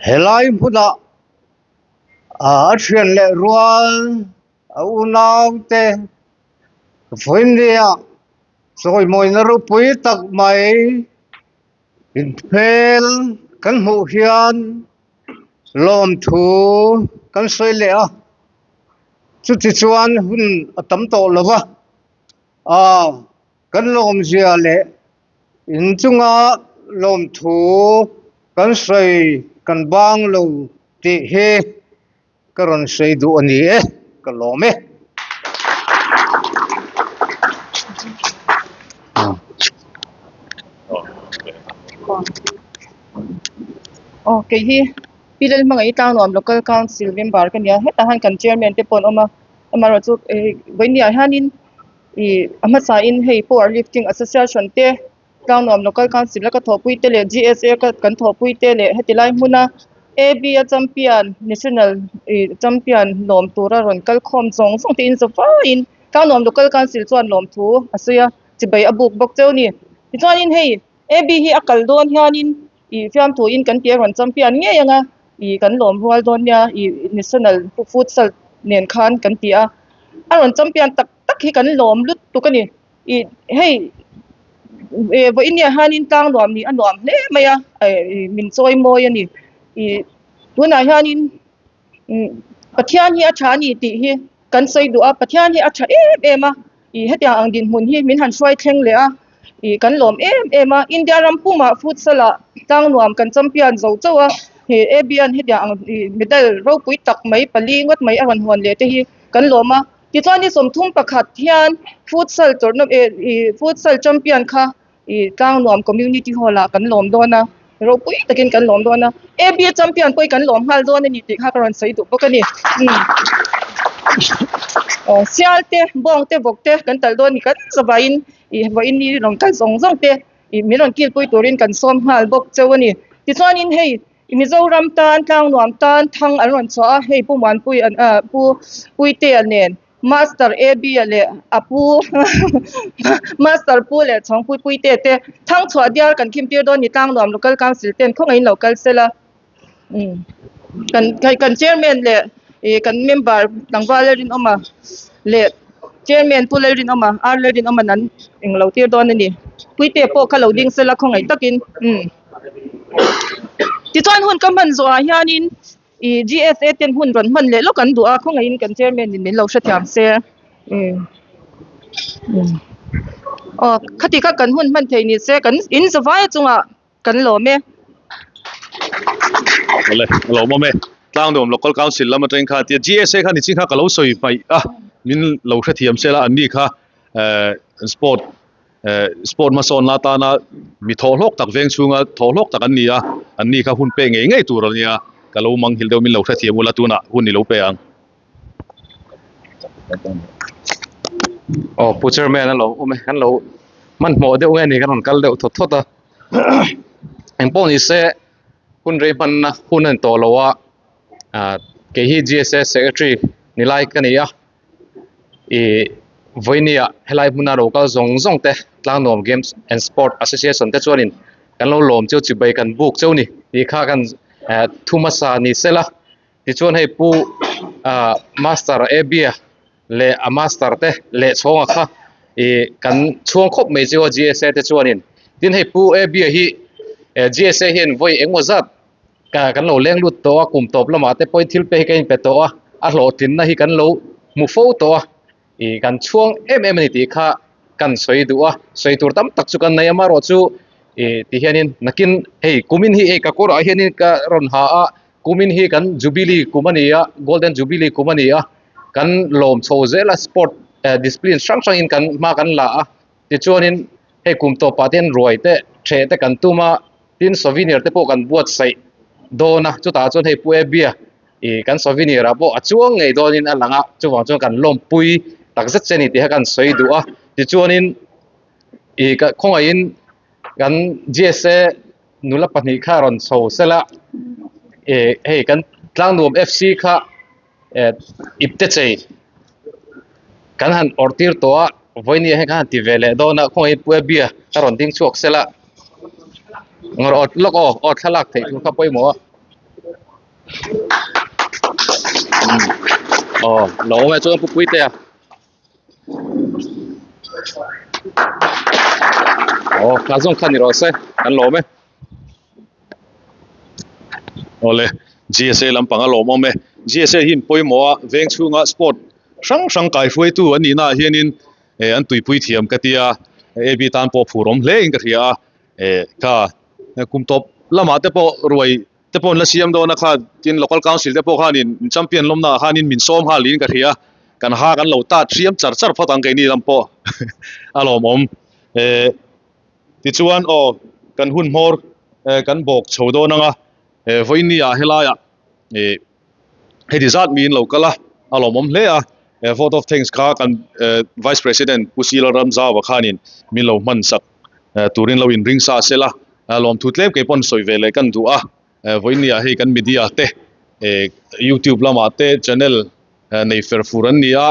helai hmunah a thian leh rual a unau te vawiinnia chawimawina ropui tak mai. Inhmel kan hmuh hian lawmthu kan sawi leh a, chuti chuan hun a tam tawh lo va, aw kan lawmzia leh inchunga lawmthu kan sawi kan bang lo tih hi ka rawn sawi duh a ni e, ka lawm e. Aw kei hi Pi Lalhmangaih Tlangnuam Local Council member ka ni a hetah hian kan chairman te pawh an awm a amaherawhchu ih vawinia hianin ih a hmasain hei power lifting association te Tlangnuam Local Council a ka thawhpui te leh GSA ka kan thawhpui te leh heti lai hmuna AB a champion national ih champion lawm tura rawn kal khawm zawng zawng te in za vaiin Tlangnuam Local Council chuan lawmthu a sawi a chibai a buk bawk cheu a ni. Tichuanin hei AB hi a kal dawn hianin ih fiamthu in kan tih a rawn champion ngei ang a ih kan lawm rual dawn nia ih national futsal nen khan kan ti a a rawn champion tak tak hi kan lawm lutuk a ni. Ih hei eh vawiin ah hianin tlang nuam nih a nuam hle mai a eh min chawi mawi a ni ih tunah hianin umm Pathian hi a tha a ni tih hi kan sawi duh a Pathian hi a tha em em a ih hetiang ang dinhmun hi min han hruai thleng leh a ih kan lawm em em a India ram pumah futsal ah tlang nuam kan champion zo chauh a he A_B an hetiang ang ih medal ropui tak mai pali ngawt mai a rawn hawn leh te hi kan lawm a. Tichuan ni 31 hian futsal tournament eh ih futsal champion kha ih Tlangnuam community hall ah kan lawm dawn a, ropui takin kan lawm dawn a, AB champion pawh hi kan lawm nghal dawn a ni tih kha ka rawn sawi duh bawk a ni. Umm aw sial te bawng te vawk te kan talh dawn a ni kan zavaiin ih vawiin ni rawn kal zawng zawng te ih min rawn kilpui turin kan sawm nghal bawk cheu a ni. Tichuanin hei Mizoram tan Tlangnuam tan thang an rawn chhuah a, hei Pu Muanpui an ah Pu Puitea nen Master AB a leh a pu Master Pu leh Chhawng Pui Puitea te thang chhuah dial kan khim tir dawn ni Tlangnuam Local Council ten khawngaihin lo kal sela umm kan kan Chairman leh ih kan member tlangval Lalrinawma leh Chairman Pu Lalrinawma R Lalrinawma'n an englo tir dawn a ni Puitea pawh kha lo ding sela khawngaih takin umm. Tichuan hun ka hman zawhah hianin ih GSA ten hun rawn hman leh lawk an duh a khawngaihin kan chairman in min lo hrethiam se aw khati kha kan hun hman thei ni se kan in zavai chungah kan lawm e. Awle a lawmawm e Tlangnuam Local Council lam atangin kha tia GSA kha nichin kha ka lo sawi hmaih a min lo hrethiam se la an ni kha eh sport Eh sport hmasawn la tana mi thawh hlawk tak veng chhunga thawh hlawk tak an ni a, an ni kha hun pek ngei ngei tur a nia, ka lo manghilh deuh min lo hrethiam ula tunah hun i lo pe ang. Aw Pu Chairman a lo awm e, kan lo hmanhmawh deuh nge ni kan rawn kal deuh thawt thawt a, engpawh ni se hun rei hmanna hun a ni tawh lo a, ah kei hi GSA Secretary ni lai ka ni a. Ih vawinia helai hmuna lo kal zawng zawng te Tlangnuam Games and Sport Association te chuanin kan lo lawm cheu chibai kan buk cheu ni tih kha kan eh thu hmasa ni sela tichuan hei pu ah master Abia leh a master te leh chhawnga kha ih kan chhuang khawp mai cheu a GSA te chuanin tin hei pu Abia hi eh GSA hian vawi engemaw zat kan lo leng lut tawh a kum tawp lamah te pawhin thil pe hi ka inpe tawh a a hlawhtlinna hi kan lo hmu fo tawh a ih kan chhuang em em a ni tih kha kan sawi duh a sawi tur tam tak chu kan nei a amaherawh chu Ih ti hianin nakin hei kumin hi hei ka kawrah hianin ka rawn ha a kumin hi kan jubilee kum a ni a golden jubilee kum a ni a kan lawm chho zel a sport eh discipline hrang hrangin kan hma kan la a tichuanin hei kum tawpah te hian ruai te ṭheh te kan tum a tin souvenir te pawh kan buatsaih dawn a chutah chuan hei pu Abby-a ih kan souvenir ah pawh a chuang ngei dawnin a lang a chuvang chuan kan lawmpui tak zet che a ni tih kha kan sawi duh a tichuanin ih ka khawngaihin kan G_S_A nula pahnih kha rawn chho sela ih hei kan Tlangnuam F_C kha eh ipte chei kan han awrh tir tawh a vawinia hei kan han ti ve leh dawn a khawngaih pu Abby-a a rawn ding chhuak sela ngawr awt lawk aw aw thlalak theih tur kha pawimawh a aw lo awm e chuan pu Puitea. Aw kha zawng kha ni rawh se kan lawm e. Awle GSA lampang a lawmawm e. GSA hi in pawimawh a veng chhunga sport hrang hrang kaihruaitu an nihna ah hianin eh an tuipui thiam ka tia AB tan pawh phur awm hle in ka hria a eh kha kum tawp lamah te pawh ruai te pawh an la siam dawn a kha tin local council te pawh khanin champion lawmna ah khanin min sawm nghal niin ka hria kan ha kan lo tat hriam char char phawt ang keini lam pawh a lawmawm eh tichuan aw kan hun hmawr eh kan bawk chho dawn ang a eh vawiini ah helaiah eh heti zat miin lo kal a a lawmawm hle a eh vote of thanks kha kan eh vice president Pu Sila Ramzauva khanin min lo hman sak eh turin lo inring sa sela lawmthu tlem kei pawn sawi ve leh kan duh a eh vawiini ah hei kan media te eh youtube lamah te channel nei fer fur an ni a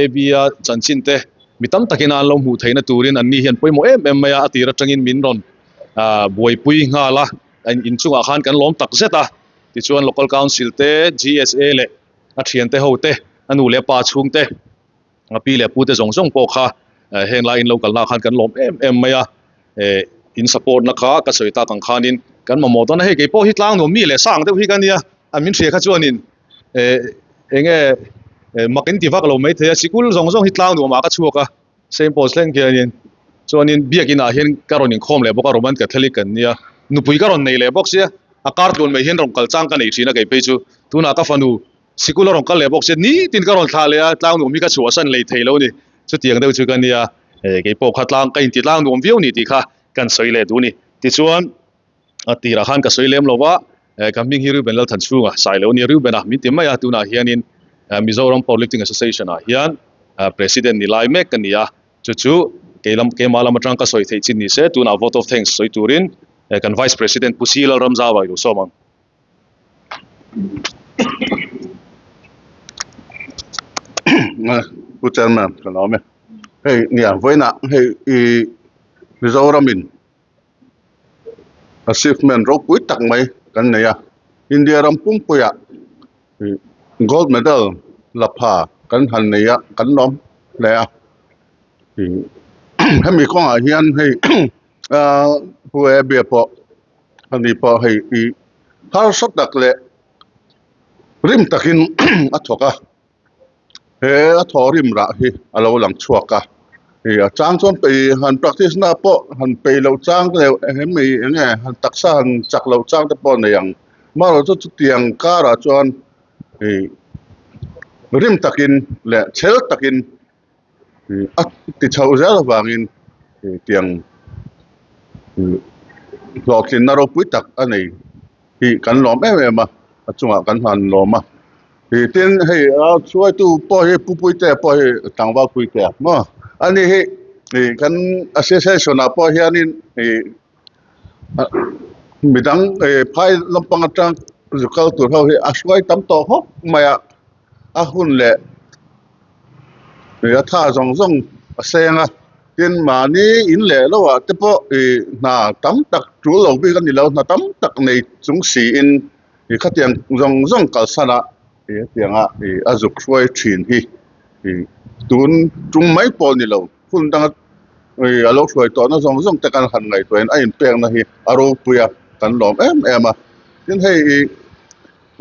AB a chanchin te mi tam takin an lo hmuh theihna turin an ni hian pawimawh em em mai a a tir atangin min rawn ah buaipui nghal a inchungah khan kan lawm tak zet a tichuan local council te GSA leh a thiante ho te a nu leh pa chhung te a pi leh pu te zawng zawng pawh kha heng lai in lo kalna ah khan kan lawm em em mai a eh in support na kha ka sawi tak ang khanin kan mamawh dawn a hei keipawh hi tlang nuam mi leh sang deuh hi ka nia a min hria kha chuanin eh enge eh mak in ti vak lo maithei a sikul zawng zawng hi tlang nuam ah ka chhuak a Saint Paul's thleng khianin chuanin biakin ah hian ka rawn inkhawm leh bawk a Roman Catholic kan nia nupui ka rawn nei leh bawk sia a kar tluan mai hian rawn kal chang ka nei thin a kei phei chu tunah ka fanu sikul a rawn kal leh bawk sia nitin ka rawn thlah leh a tlang nuam hi ka chhuahsan lei thei lo a ni chutiang deuh chu ka nia eh kei pawh kha tlang ka inti tlang nuam viau ni tih kha kan sawi leh duh a ni tichuan a tirah khan ka sawi lem lo va eh ka hming hi Reuben Lalthanchhunga sai lo a ni Reuben a min ti mai a tunah hianin Mizoram Powerlifting Association ah hian President ni lai mek ka ni a chu chu keilam keimah lam atang ka sawi theih chin ni se tunah vote of thanks sawi turin kan Vice President Pu Si Lalramzaua i lo sawm ang. Pu Chairman ka lawm e. Hei nia vawiinah hei i Mizoramin achievement ropui tak mai kan nei a India ram pumpuiah ih gold medal la pha kan han nei a kan lawm hle a ih hemi kawngah hian hei ahh pu Abby-a pawh ani pawh hei ih harsa tak leh rim takin a thawk a. He a thaw rim rah hi a lo lang chhuak a ih a chang chuan pei han practice na pawh han peih loh chang te leh hemi eng nge han taksa han chak loh chang te pawh a nei ang amaherawhchu chutiang karah chuan ih rim takin leh chhel takin ih a ti chhoh zel avangin ih tiang ih hlawhtlinna ropui tak a nei hi kan lawm em em a a chungah kan han lawm a ih tin hei a hruaitu pawh hi pu puitea pawh hi tlangval puitea maw ani hi ih kan association ah pawh hianin ih midang ih phai lampang atang zu kal tur ho hi a hruai tam tawh khawp mai a a hun leh ih a tha zawng zawng a seng a tin mahni in leh lo ah te pawh ih hna tam tak tul lo bik a ni lo hna tam tak nei chung siin ih khatiang zawng zawng kalsan a ih hetianga ih a zuk hruai thin hi ih tun tum mai pawh a ni lo hun danga ih a lo hruai tawh na zawng zawng te kan han ngaihtuah in a inpekna hi a ropui a kan lawm em em a tin hei ih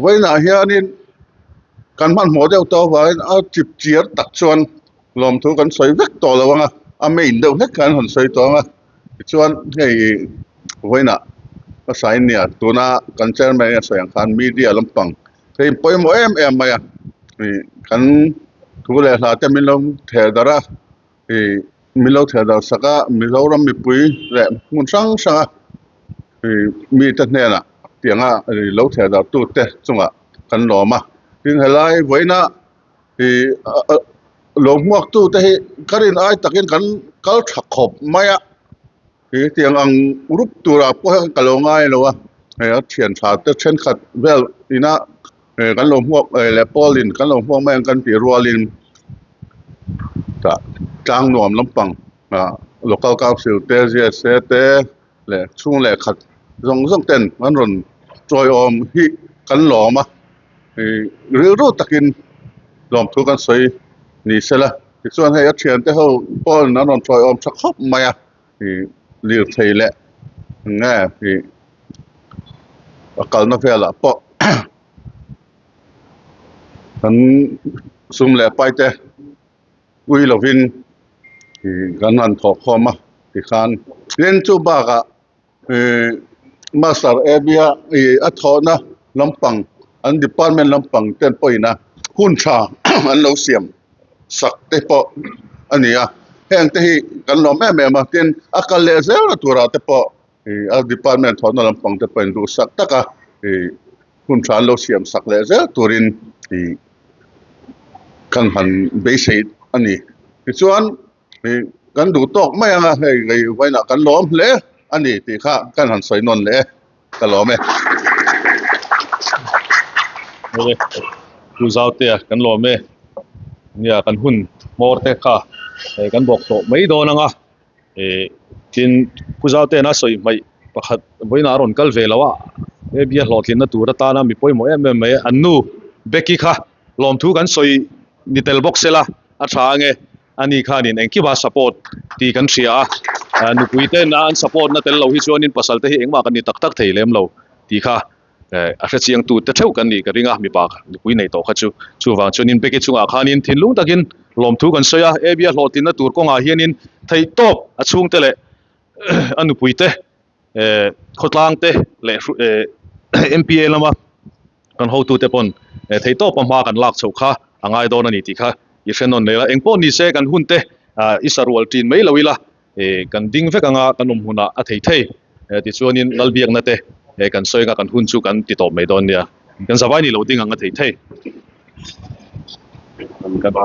vawiinah hianin kan hmanhmawh deuh tawh avangin a chip chiar tak chuan lawmthu kan sawi vek tawh lo ang a a main deuh hlek khan an sawi tawh ang a tichuan hei. Vawiinah ka sain nia tuna kan chairman in a sawi ang khan media lampang hei pawimawh em em mai a ih kan thu leh hla te min lo theh darh a ih min lo theh darh sak a Mizoram mipui leh hmun hrang hrang a ih mite hnenah tianga ih lo theh darh tute chungah kan lawm a tin helai vawiina ih lo hmuak tute hi ka rin ai takin kan kal tha khawp mai a. He tiang ang rup turah pawh hian ka lo ngai lo a, hei a thian tha te thenkhat vel ina kan lo hmuak leh pawlin kan lo hmuak mai ang kan tih rualin tah tlang nuam lampang ah local council te zsa te leh chhung leh khat zawng zawng ten an rawn tawiawm hi kan lawm a. Ih rilru takin lawmthu kan sawi ni sela tichuan hei a thiante ho pawhin an rawn tawiawm tha khawp mai a ih lirthei leh eng nge ih a kalna velah pawh kan sum leh pai te ui lovin ih kan han thawhkhawm a tikhan tin chu bakah. Ih master area ih a thawhna lampang an department lampang ten pawhin a hun tha an lo siam sak te pawh a ni a heng te hi kan lawm em em a tin a kal leh zel na turah te pawh ih a department thawhna lampang te pawhin duhsak taka ih hun tha an lo siam sak leh zel turin ih kan han beisei a ni tichuan. Ih kan duh tawk mai ang a, hei ngei vawiinah kan lawm hle a ni tih kha kan han sawi nawn leh e, ka lawm e. Awle, Pu Zautea kan lawm e. Nia kan hun hmawr te kha eh kan bawk tawh mai dawn ang a, eh tin Pu Zautean a sawi hmaih pakhat vawiinah a rawn kal ve lo a, he bia hlawhtlinna tur atana mi pawimawh em em mai an nu Becky kha lawmthu kan sawi ni tel bawk sela a tha ange. Ani khanin engkima support tih kan hria a, nupui ten a an support na tel lo hi chuanin pasal te hi engmah kan ni tak tak thei lem lo tih kha a hre chiang tu te theuh kan nih ka ring a, mipa nupui nei tawh kha chu. Chuvang chuanin Becky chungah khanin thinlung takin lawmthu kan sawi a, Abby a hlawhtlinna tur kawngah hianin theihtawp a chhungte leh a nupui te khawtlang te leh MPA lama kan hotute pawn theihtawpa hma kan lak chhoh kha a ngai dawn a ni tih kha i hre nawn leh a, engpawh ni se kan hun te i sa rual ṭin mai lo ila kan ding vek anga kan awm hunah a thei thei tichuanin lalbiakna te kan sawi anga kan hun chu kan ti tawp mai dawn nia, kan zavai ni lo ding ang a thei thei. Kan pa.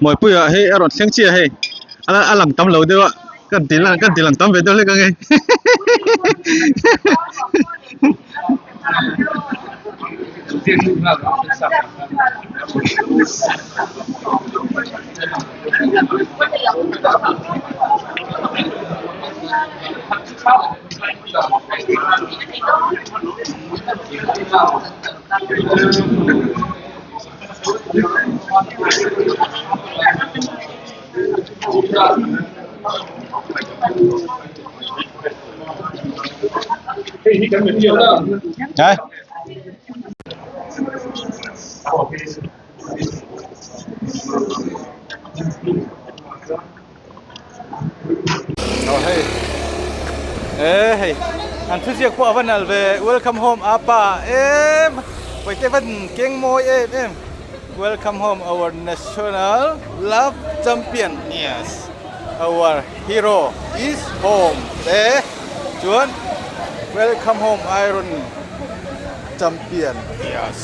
Mawipuia hei a rawn thleng chiah hei a lang tam lo deuh a kan ti lang kan ti lang tam ve deuh hlek ang e Hả? Aw hei e hei an thuziak pawh a va nal ve welcome home apa em pawite van keng mawi em em welcome home our national love champion yes our hero is home te chuan welcome home iron champion yes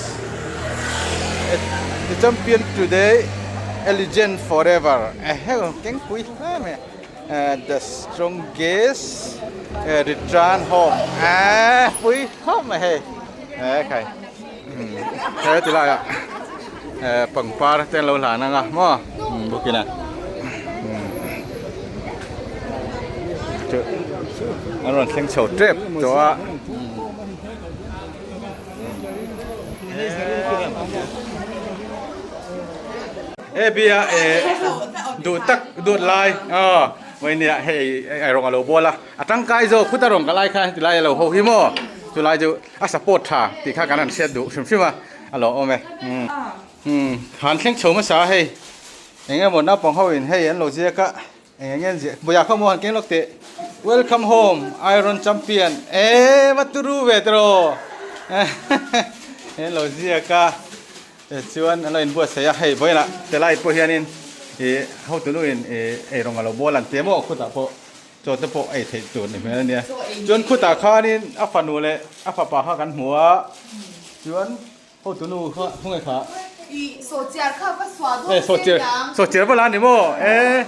the champion today a legend forever eheu kengpui hle mai a the strongest return home ah pui khawp mai hei he khai he ti lai ah pangpar te an lo hlan ang a maw bawkin a an rawn thleng chho tep tawh a. E bia e duh tak duat lai aw mai nia hei ai rawng a lo bual a a tangkai zawk khuta rawng ka lai kha heti lai a lo ho hi maw chulai chu a support tha tih kha kan han hriat duh hrim hrim a a lo awm e umm han thleng chho hmasa hei. Eng emaw naupang ho in hei an lo ziak a eng eng nge an ziah Bawihah kha maw han keng lawk teh Welcome home Iron Champion eee va turu ve tiraw hei an lo ziak a tichuan an lo inbuatsaih a hei vawiinah telai pawh hianin ih hotunu in ih eirawng a lo bawl an ti a maw khutah pawh chaw te pawh ei theih tur ni hmel a nia chuan khutah khanin a fanu leh a fapa kha kan hmu a chuan Hotunu kha khawnge kha? I sawhchiar kha va suah dawn Eh sawhchiar sawhchiar va la ni maw? Eh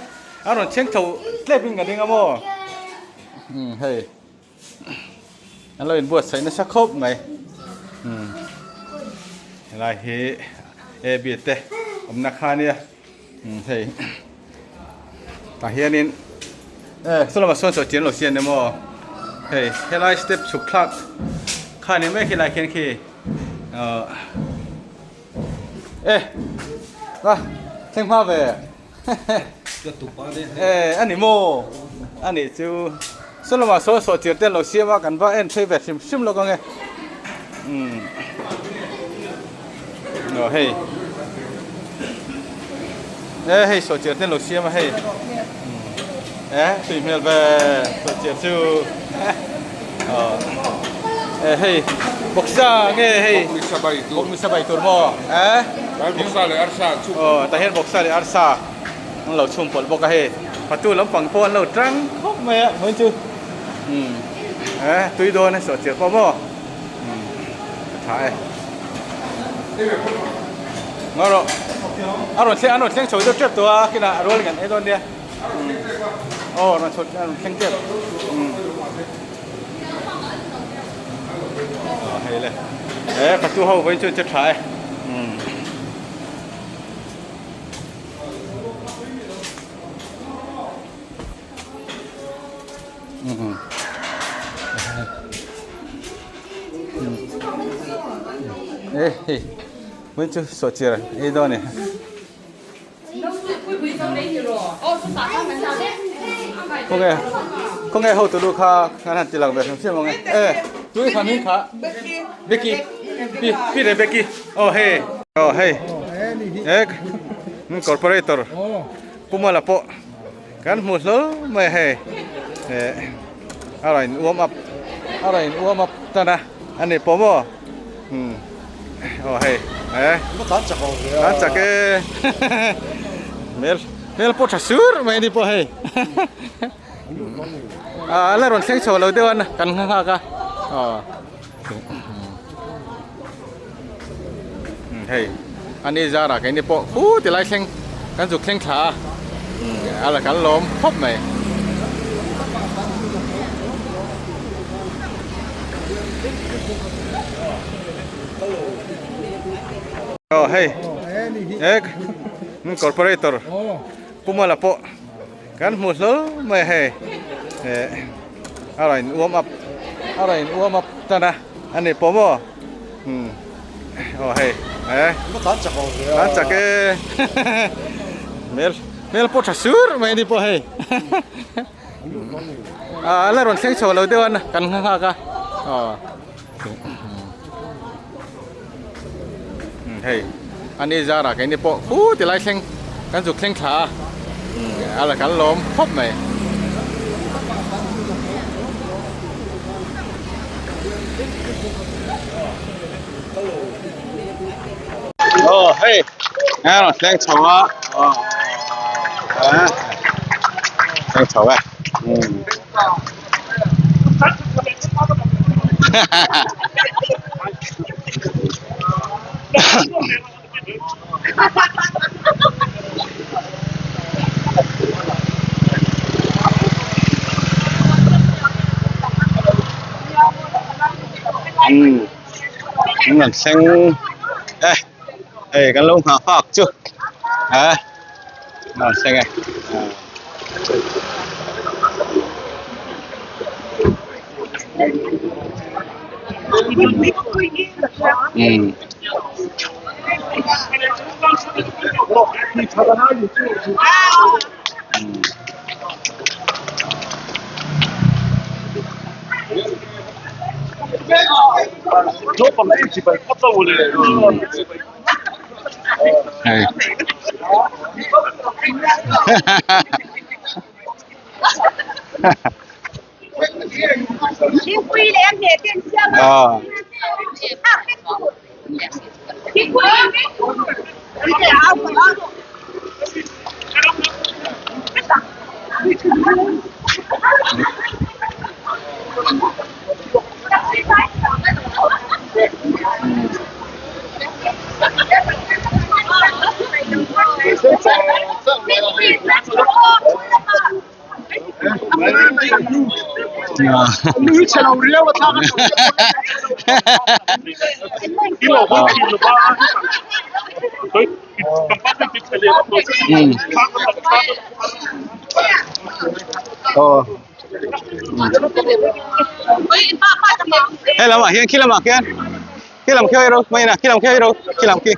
a rawn thleng tho tlep in ka ding a maw? Um hei an lo inbuatsaih nasa khawp mai um helai hi A B te awmna kha ania um hei tah hianin eh saw lamah sawn sawhchiar an lo siam nia maw? Hei helai step chhuk thlak kha ni mai khilai khian khi. Eh va thleng hma ve eh ani maw ani chu saw lamah sawn sawh tir te an lo siam a kan va en phei ve hrim hrim lawk ange umm aw hei eh hei sawh tir te an lo siam a hei eh tui hmel ve sawh tir chu aw eh hei bawksa nge hei bawksa bai tur maw eh bawksa leh arsa an chhum aw tah hian bawksa leh arsa an lo chhum pawlh bawk a hei fatu lampang pawh an lo tang khawp mai a hmun chu umm eh tui dawn a sawh chiah pawh maw umm a tha e ngaw rawh a rawn thleng an rawn thleng chho deuh tep tawh a kinah a rual in kan ei dawn nia aw rawn chho a rawn thleng tep umm aw hei le eh fatu ho vawiin chu an che tha e umm. Eh hei vawiin chu sawhchiar ei dawn a ni. Khawnge khawnge hotu lu kha kan han ti lang ve hrim hrim ang e eh tui kha hming kha Becky pi pi leh Becky aw hei aw hei eh corporator Pumala pawh kan hmu hlawl mai a hei eh a rawn in warm up a rawn in warm up tan a ani pawh maw umm aw hei eh tan chak e hmel hmel pawh tha sur mai ani pawh hei ah la rawn thleng chho lo deuh a kan nghak a aw hei ani zara keini pawh khu ti lai thleng kan zuk thleng thla a a la kan lawm khawp mai. Aw hei ek corporator Pumala pawh kan hmu hlawl mai a hei eh a rawn in warm up a rawn in warm up tan a ani pawh maw umm aw hei eh tan chak e hmel hmel pawh tha sur mai ani pawh hei ah a la rawn thleng chho lo deuh a kan nghak a aw hei ani zara keini pawh khu ti lai thleng kan zuk thleng thla a a la kan lawm khawp mai. Aw hei a rawn thleng chho a aw thleng chho e. Umm an rawn thleng e hei kan lo nghah nghak chu a an rawn thleng e. Umm. Hei. He lamah hian khi lamah khian khi lam khi ro mai na khi lam khi ro khi lam khi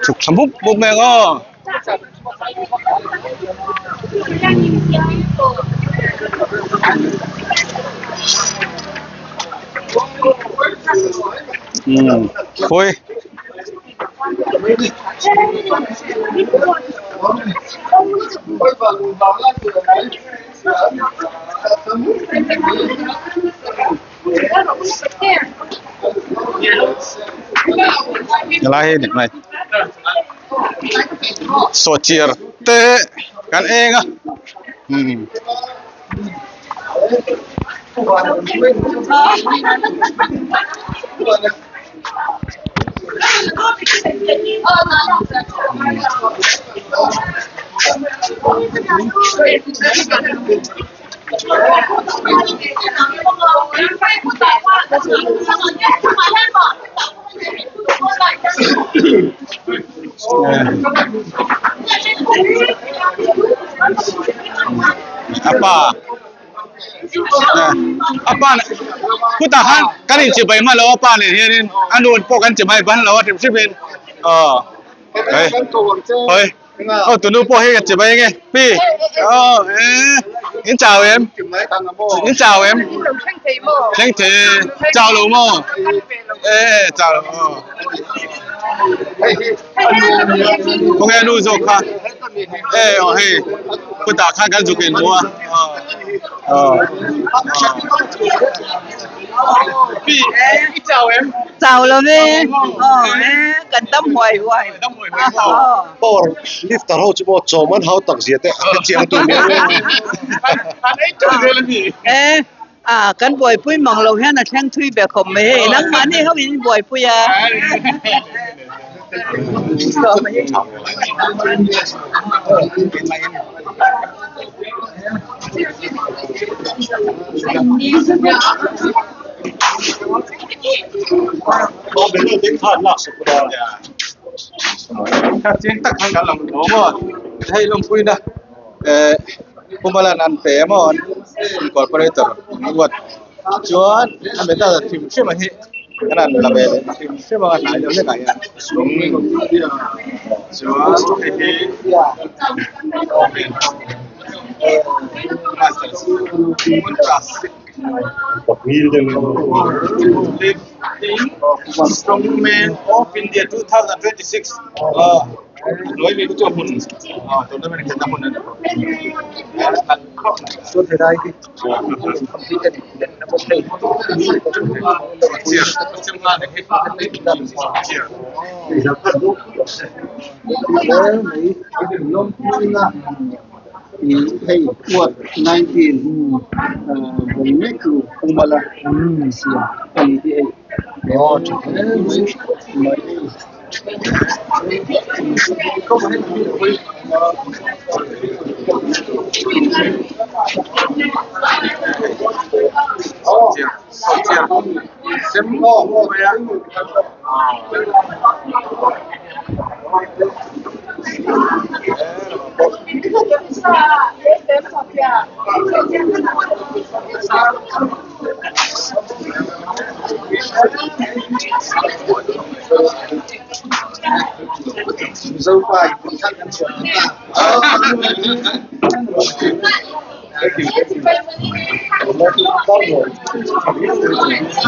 Chụp thầm búp búp mẹ ngô Ôi. Lai hi dik mai. Sawhchiar te kan eng a. Umm. Apa apa khutah khan kan inchibai hman lo a pa nen hianin a nu pawh kan chibai ban lo a hrim hrim in aw hei hei aw tunu pawh hi ka chibai nge pi aw e in chau em in chau em thleng thei chau lo maw e chau lo maw khawnge a nu zawk kha e aw hei khutah khan kan zuk in hmu a aw pi i chau em chau lo ve aw e kan dam huai huai dam huai huai maw power lifter ho chu pawh chawm an hau tak zia te a hrechiang tu nia an ei teuh zel a ni e A, kan buaipui mang lo hian a thleng thui ve khawp mai hei, nangmahni ho in buaipui a. Hei lawmpuina eh Pumalan an pe emaw an incorporator an ruat chuan a medal hrim hrim a hi kan han la ve leh hrim hrim a hnai deuh hlekah hian chuan hei hi masters classic lifting strongman of India 2026 Lối mi chu hmun tournament khelhna hmun a ni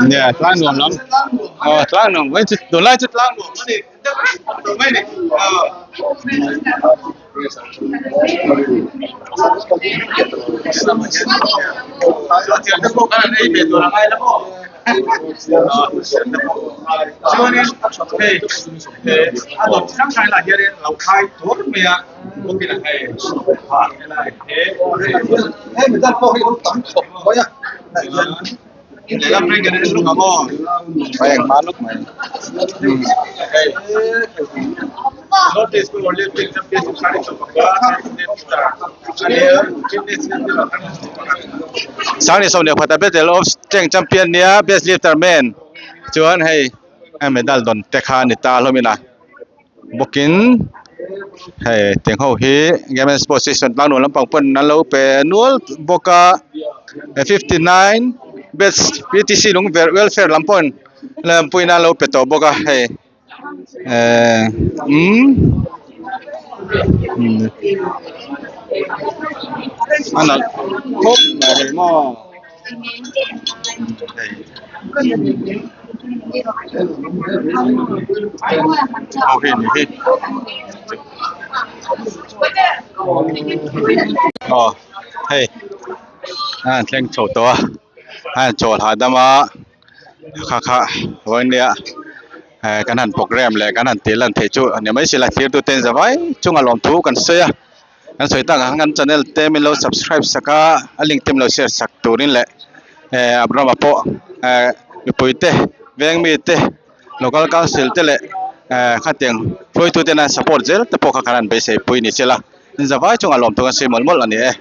Nia tlang nuam lam aw tlang nuam mai chu tunlai chu tlang nuam a ni deuh mai ni aw. Sangni sawmhnih pakhat a battle of strength champion nia best lifter men chuan hei medal dawn te kha a ni ta hlawmin a bawkin hei tiang ho hi game and sports station tlang nuam lampang pawn an lo pe nual bawk a 59 best P T C lungverh welfare lam pawn lampuiin an lo pe tawh bawk a hei eh umm a nalh khawp mai hei maw. Ho hi ni hi aw hei a han thleng chho tawh a a han chawl hahdam a kha kha vawinia eh kan han programme leh kan han tih lan theih chu a ni mai sila thlir tute in zavai chunga lawmthu kan sawi a. Kan sawi tak ang kan channel te min lo subscribe sak a a link te min lo share sak turin leh eh Abraham-a pawh eh mipui te veng mi te local council te leh eh khatiang hruaitu tena support zel te pawh kha kan han beisei pui ni se la in zavai chungah lawmthu kan sawi mawlh mawlh a ni e.